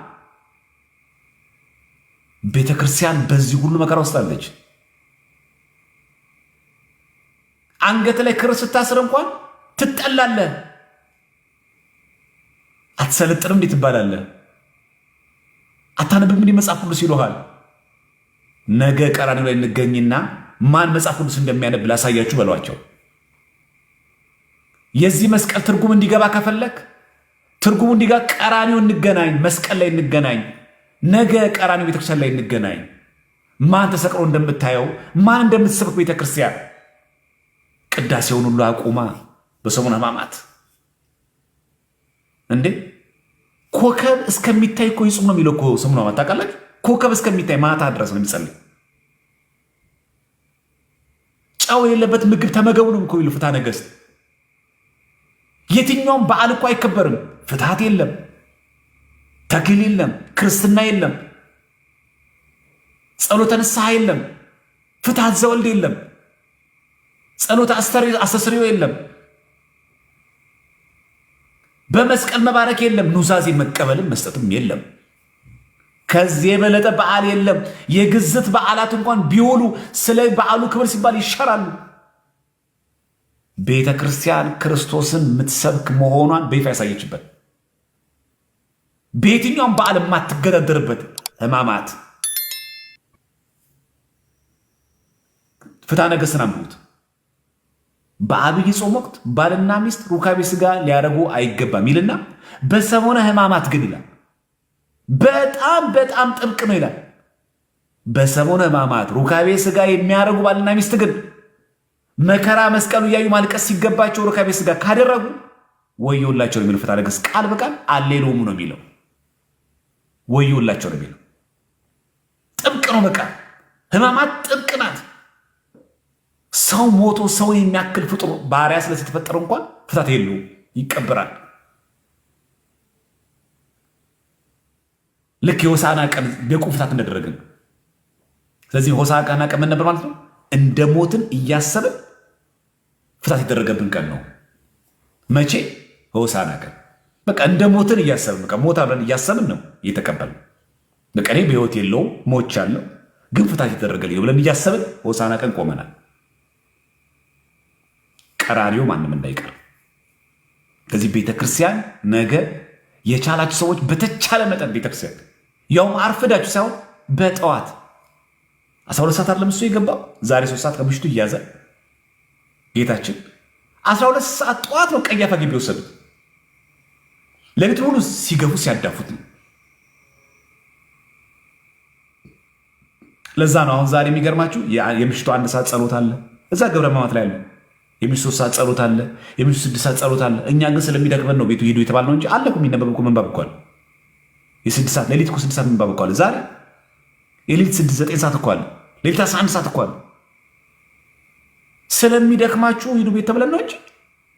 ቤተክርስቲያን በዚህ ሁሉ መከራ ውስጥ አለች። አንገት ላይ ክር ስታስር እንኳን ትጠላለህ። አትሰለጥንም እንዴ ትባላለህ። አታነብም እንዴ መጽሐፍ ቅዱስ ይሉሃል። ነገ ቀራንዮ ላይ እንገኝና ማን መጽሐፍ ቅዱስ እንደሚያነብ ላሳያችሁ በሏቸው። የዚህ መስቀል ትርጉም እንዲገባ ከፈለክ ትርጉሙ እንዲገባ ቀራንዮ እንገናኝ፣ መስቀል ላይ እንገናኝ። ነገ ቀራንዮ ቤተክርስቲያን ላይ እንገናኝ። ማን ተሰቅሎ እንደምታየው ማን እንደምትሰብክ ቤተክርስቲያን ቅዳሴውን ሁሉ አቁማ በሰሙነ ሕማማት እንዴ ኮከብ እስከሚታይ እኮ ይጹም ነው የሚለው እኮ ሰሙነ ሕማማት ታውቃላችሁ። ኮከብ እስከሚታይ ማታ ድረስ ነው የሚጸልይ። ጨው የሌለበት ምግብ ተመገቡ ነው እኮ የሚለው ፍትሐ ነገሥት። የትኛውም በዓል እኮ አይከበርም። ፍትሐት የለም፣ ተክሊል የለም፣ ክርስትና የለም፣ ጸሎተ ንስሐ የለም፣ ፍትሐት ዘወልድ የለም፣ ጸሎተ አስተስርዮ የለም፣ በመስቀል መባረክ የለም፣ ኑዛዜ መቀበልም መስጠትም የለም። ከዚህ የበለጠ በዓል የለም። የግዝት በዓላት እንኳን ቢውሉ ስለ በዓሉ ክብር ሲባል ይሻራሉ። ቤተ ክርስቲያን ክርስቶስን የምትሰብክ መሆኗን በይፋ ያሳየችበት በየትኛውም በዓል የማትገዳደርበት ሕማማት ፍትሐ ነገሥትን አንብቡት። በአብይ ጾም ወቅት ባልና ሚስት ሩካቤ ሥጋ ሊያደርጉ አይገባም ይልና በሰሞነ ሕማማት ግን ይላል በጣም በጣም ጥብቅ ነው ይላል። በሰሞነ ሕማማት ሩካቤ ሥጋ የሚያደርጉ ባልና ሚስት ግን መከራ መስቀሉ እያዩ ማልቀስ ሲገባቸው ሩካቤ ሥጋ ካደረጉ ወዮላቸው ነው የሚለው ፍትሐ ነገሥት ቃል በቃል አሌሎሙ ነው የሚለው። ወዮላቸው ነው የሚለው። ጥብቅ ነው በቃ ሕማማት ጥብቅ ናት። ሰው ሞቶ ሰውን የሚያክል ፍጡር ባሪያ ስለተፈጠረ እንኳን ፍታት የለውም፣ ይቀበራል። ልክ የሆሳዕና ቀን የቁም ፍታት እንደደረግን። ስለዚህ ሆሳዕና ቀን ምን ነበር ማለት ነው? እንደ ሞትን እያሰብን ፍታት የተደረገብን ቀን ነው። መቼ? ሆሳዕና ቀን። በቃ እንደ ሞትን እያሰብን በቃ ሞት አብረን እያሰብን ነው እየተቀበልን። በቃ እኔ በሕይወት የለውም ሞቻለሁ፣ ግን ፍታት የተደረገልኝ ብለን እያሰብን ሆሳዕና ቀን ቆመናል። ቀራንዮ ማንም እንዳይቀር። ከዚህ ቤተክርስቲያን ነገ የቻላችሁ ሰዎች በተቻለ መጠን ቤተክርስቲያን ያውም አርፍዳችሁ ሳይሆን በጠዋት 12 ሰዓት አይደለም እሱ የገባው ዛሬ 3 ሰዓት ከምሽቱ እያዘ ጌታችን 12 ሰዓት ጠዋት ነው ቀያፋ ግቢ ወሰዱት። ሌሊቱን ሁሉ ሲገፉ ሲያዳፉት ነው። ለዛ ነው አሁን ዛሬ የሚገርማችሁ የምሽቱ 1 ሰዓት ጸሎት አለ። እዛ ገብረ ሕማማት ላይ አለ። የምሽቱ 3 ሰዓት ጸሎት አለ። የምሽቱ 6 ሰዓት ጸሎት አለ። እኛ ግን ስለሚደክመን ነው ቤቱ ሄዱ የተባልነው እንጂ አለ እኮ የሚነበብ እኮ ምንባብ እኮ አለ። የ6 ሰዓት ሌሊት እኮ 6 ሰዓት ምንባብ እኮ አለ። ዛሬ የሌሊት 6 9 ሰዓት እኮ አለ። ሌሊት 11 ሰዓት እኮ አለ። ስለሚደክማችሁ ሂዱ ቤት ተብለን ነው እንጂ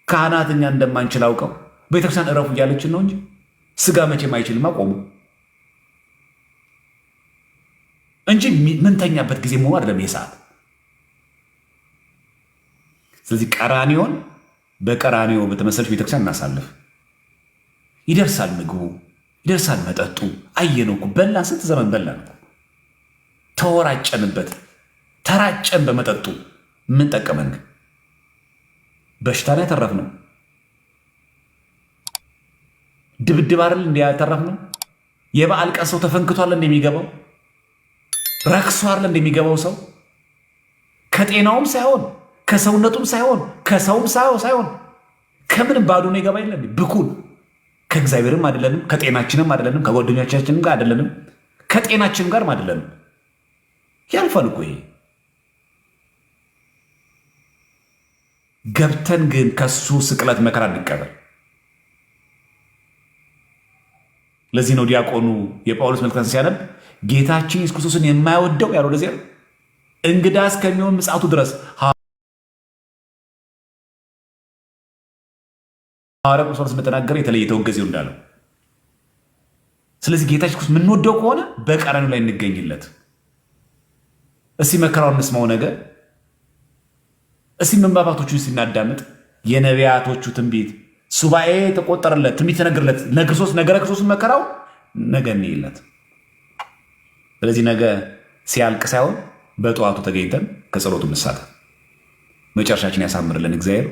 ካህናት እኛ እንደማንችል አውቀው ቤተክርስቲያን እረፉ እያለችን ነው እንጂ ስጋ መቼም አይችልም አቆሙ እንጂ ምንተኛበት ጊዜ መሆኑ አይደለም ይሄ ሰዓት። ስለዚህ ቀራኒዮን በቀራኒዮ በተመሰለች ቤተክርስቲያን እናሳልፍ። ይደርሳል ምግቡ፣ ይደርሳል መጠጡ። አየነው እኮ በላን፣ ስንት ዘመን በላን እኮ ተወራጨንበት፣ ተራጨን በመጠጡ። ምን ጠቀመን ግን? በሽታ ነው ያተረፍነው። ድብድብ አይደል እንዲ ያተረፍነው። የበዓል ቀን ሰው ተፈንክቷል እንደሚገባው ረክሶ አይደል እንደሚገባው ሰው ከጤናውም ሳይሆን ከሰውነቱም ሳይሆን ከሰውም ሳይሆን ከምንም ባዶ ነው ይገባ የለም ብኩን። ከእግዚአብሔርም አይደለንም፣ ከጤናችንም አይደለንም፣ ከጓደኞቻችንም ጋር አይደለንም፣ ከጤናችንም ጋርም አይደለንም። ያልፋል እኮ ይሄ። ገብተን ግን ከሱ ስቅለት መከራ እንቀበል። ለዚህ ነው ዲያቆኑ የጳውሎስ መልእክትን ሲያነብ ጌታችን ኢየሱስ ክርስቶስን የማይወደው ያለው ለዚያ እንግዳ እስከሚሆን ምጽአቱ ድረስ ሐዋርያው ቅዱስ ጳውሎስ እንደተናገረ የተለየ ተወገዘው እንዳለው። ስለዚህ ጌታችን ክርስቶስ የምንወደው ከሆነ በቀራንዮ ላይ እንገኝለት። እስቲ መከራውን እንስማው ነገ። እስቲ ምንባባቶቹን ሲናዳምጥ የነቢያቶቹ ትንቢት ሱባኤ ተቆጠረለት፣ ትንቢት ተነገረለት፣ ነገረ ክርስቶስን መከራው ነገ እንይለት። ስለዚህ ነገ ሲያልቅ ሳይሆን በጠዋቱ ተገኝተን ከጸሎቱ እንሳተፍ። መጨረሻችን ያሳምርልን እግዚአብሔር።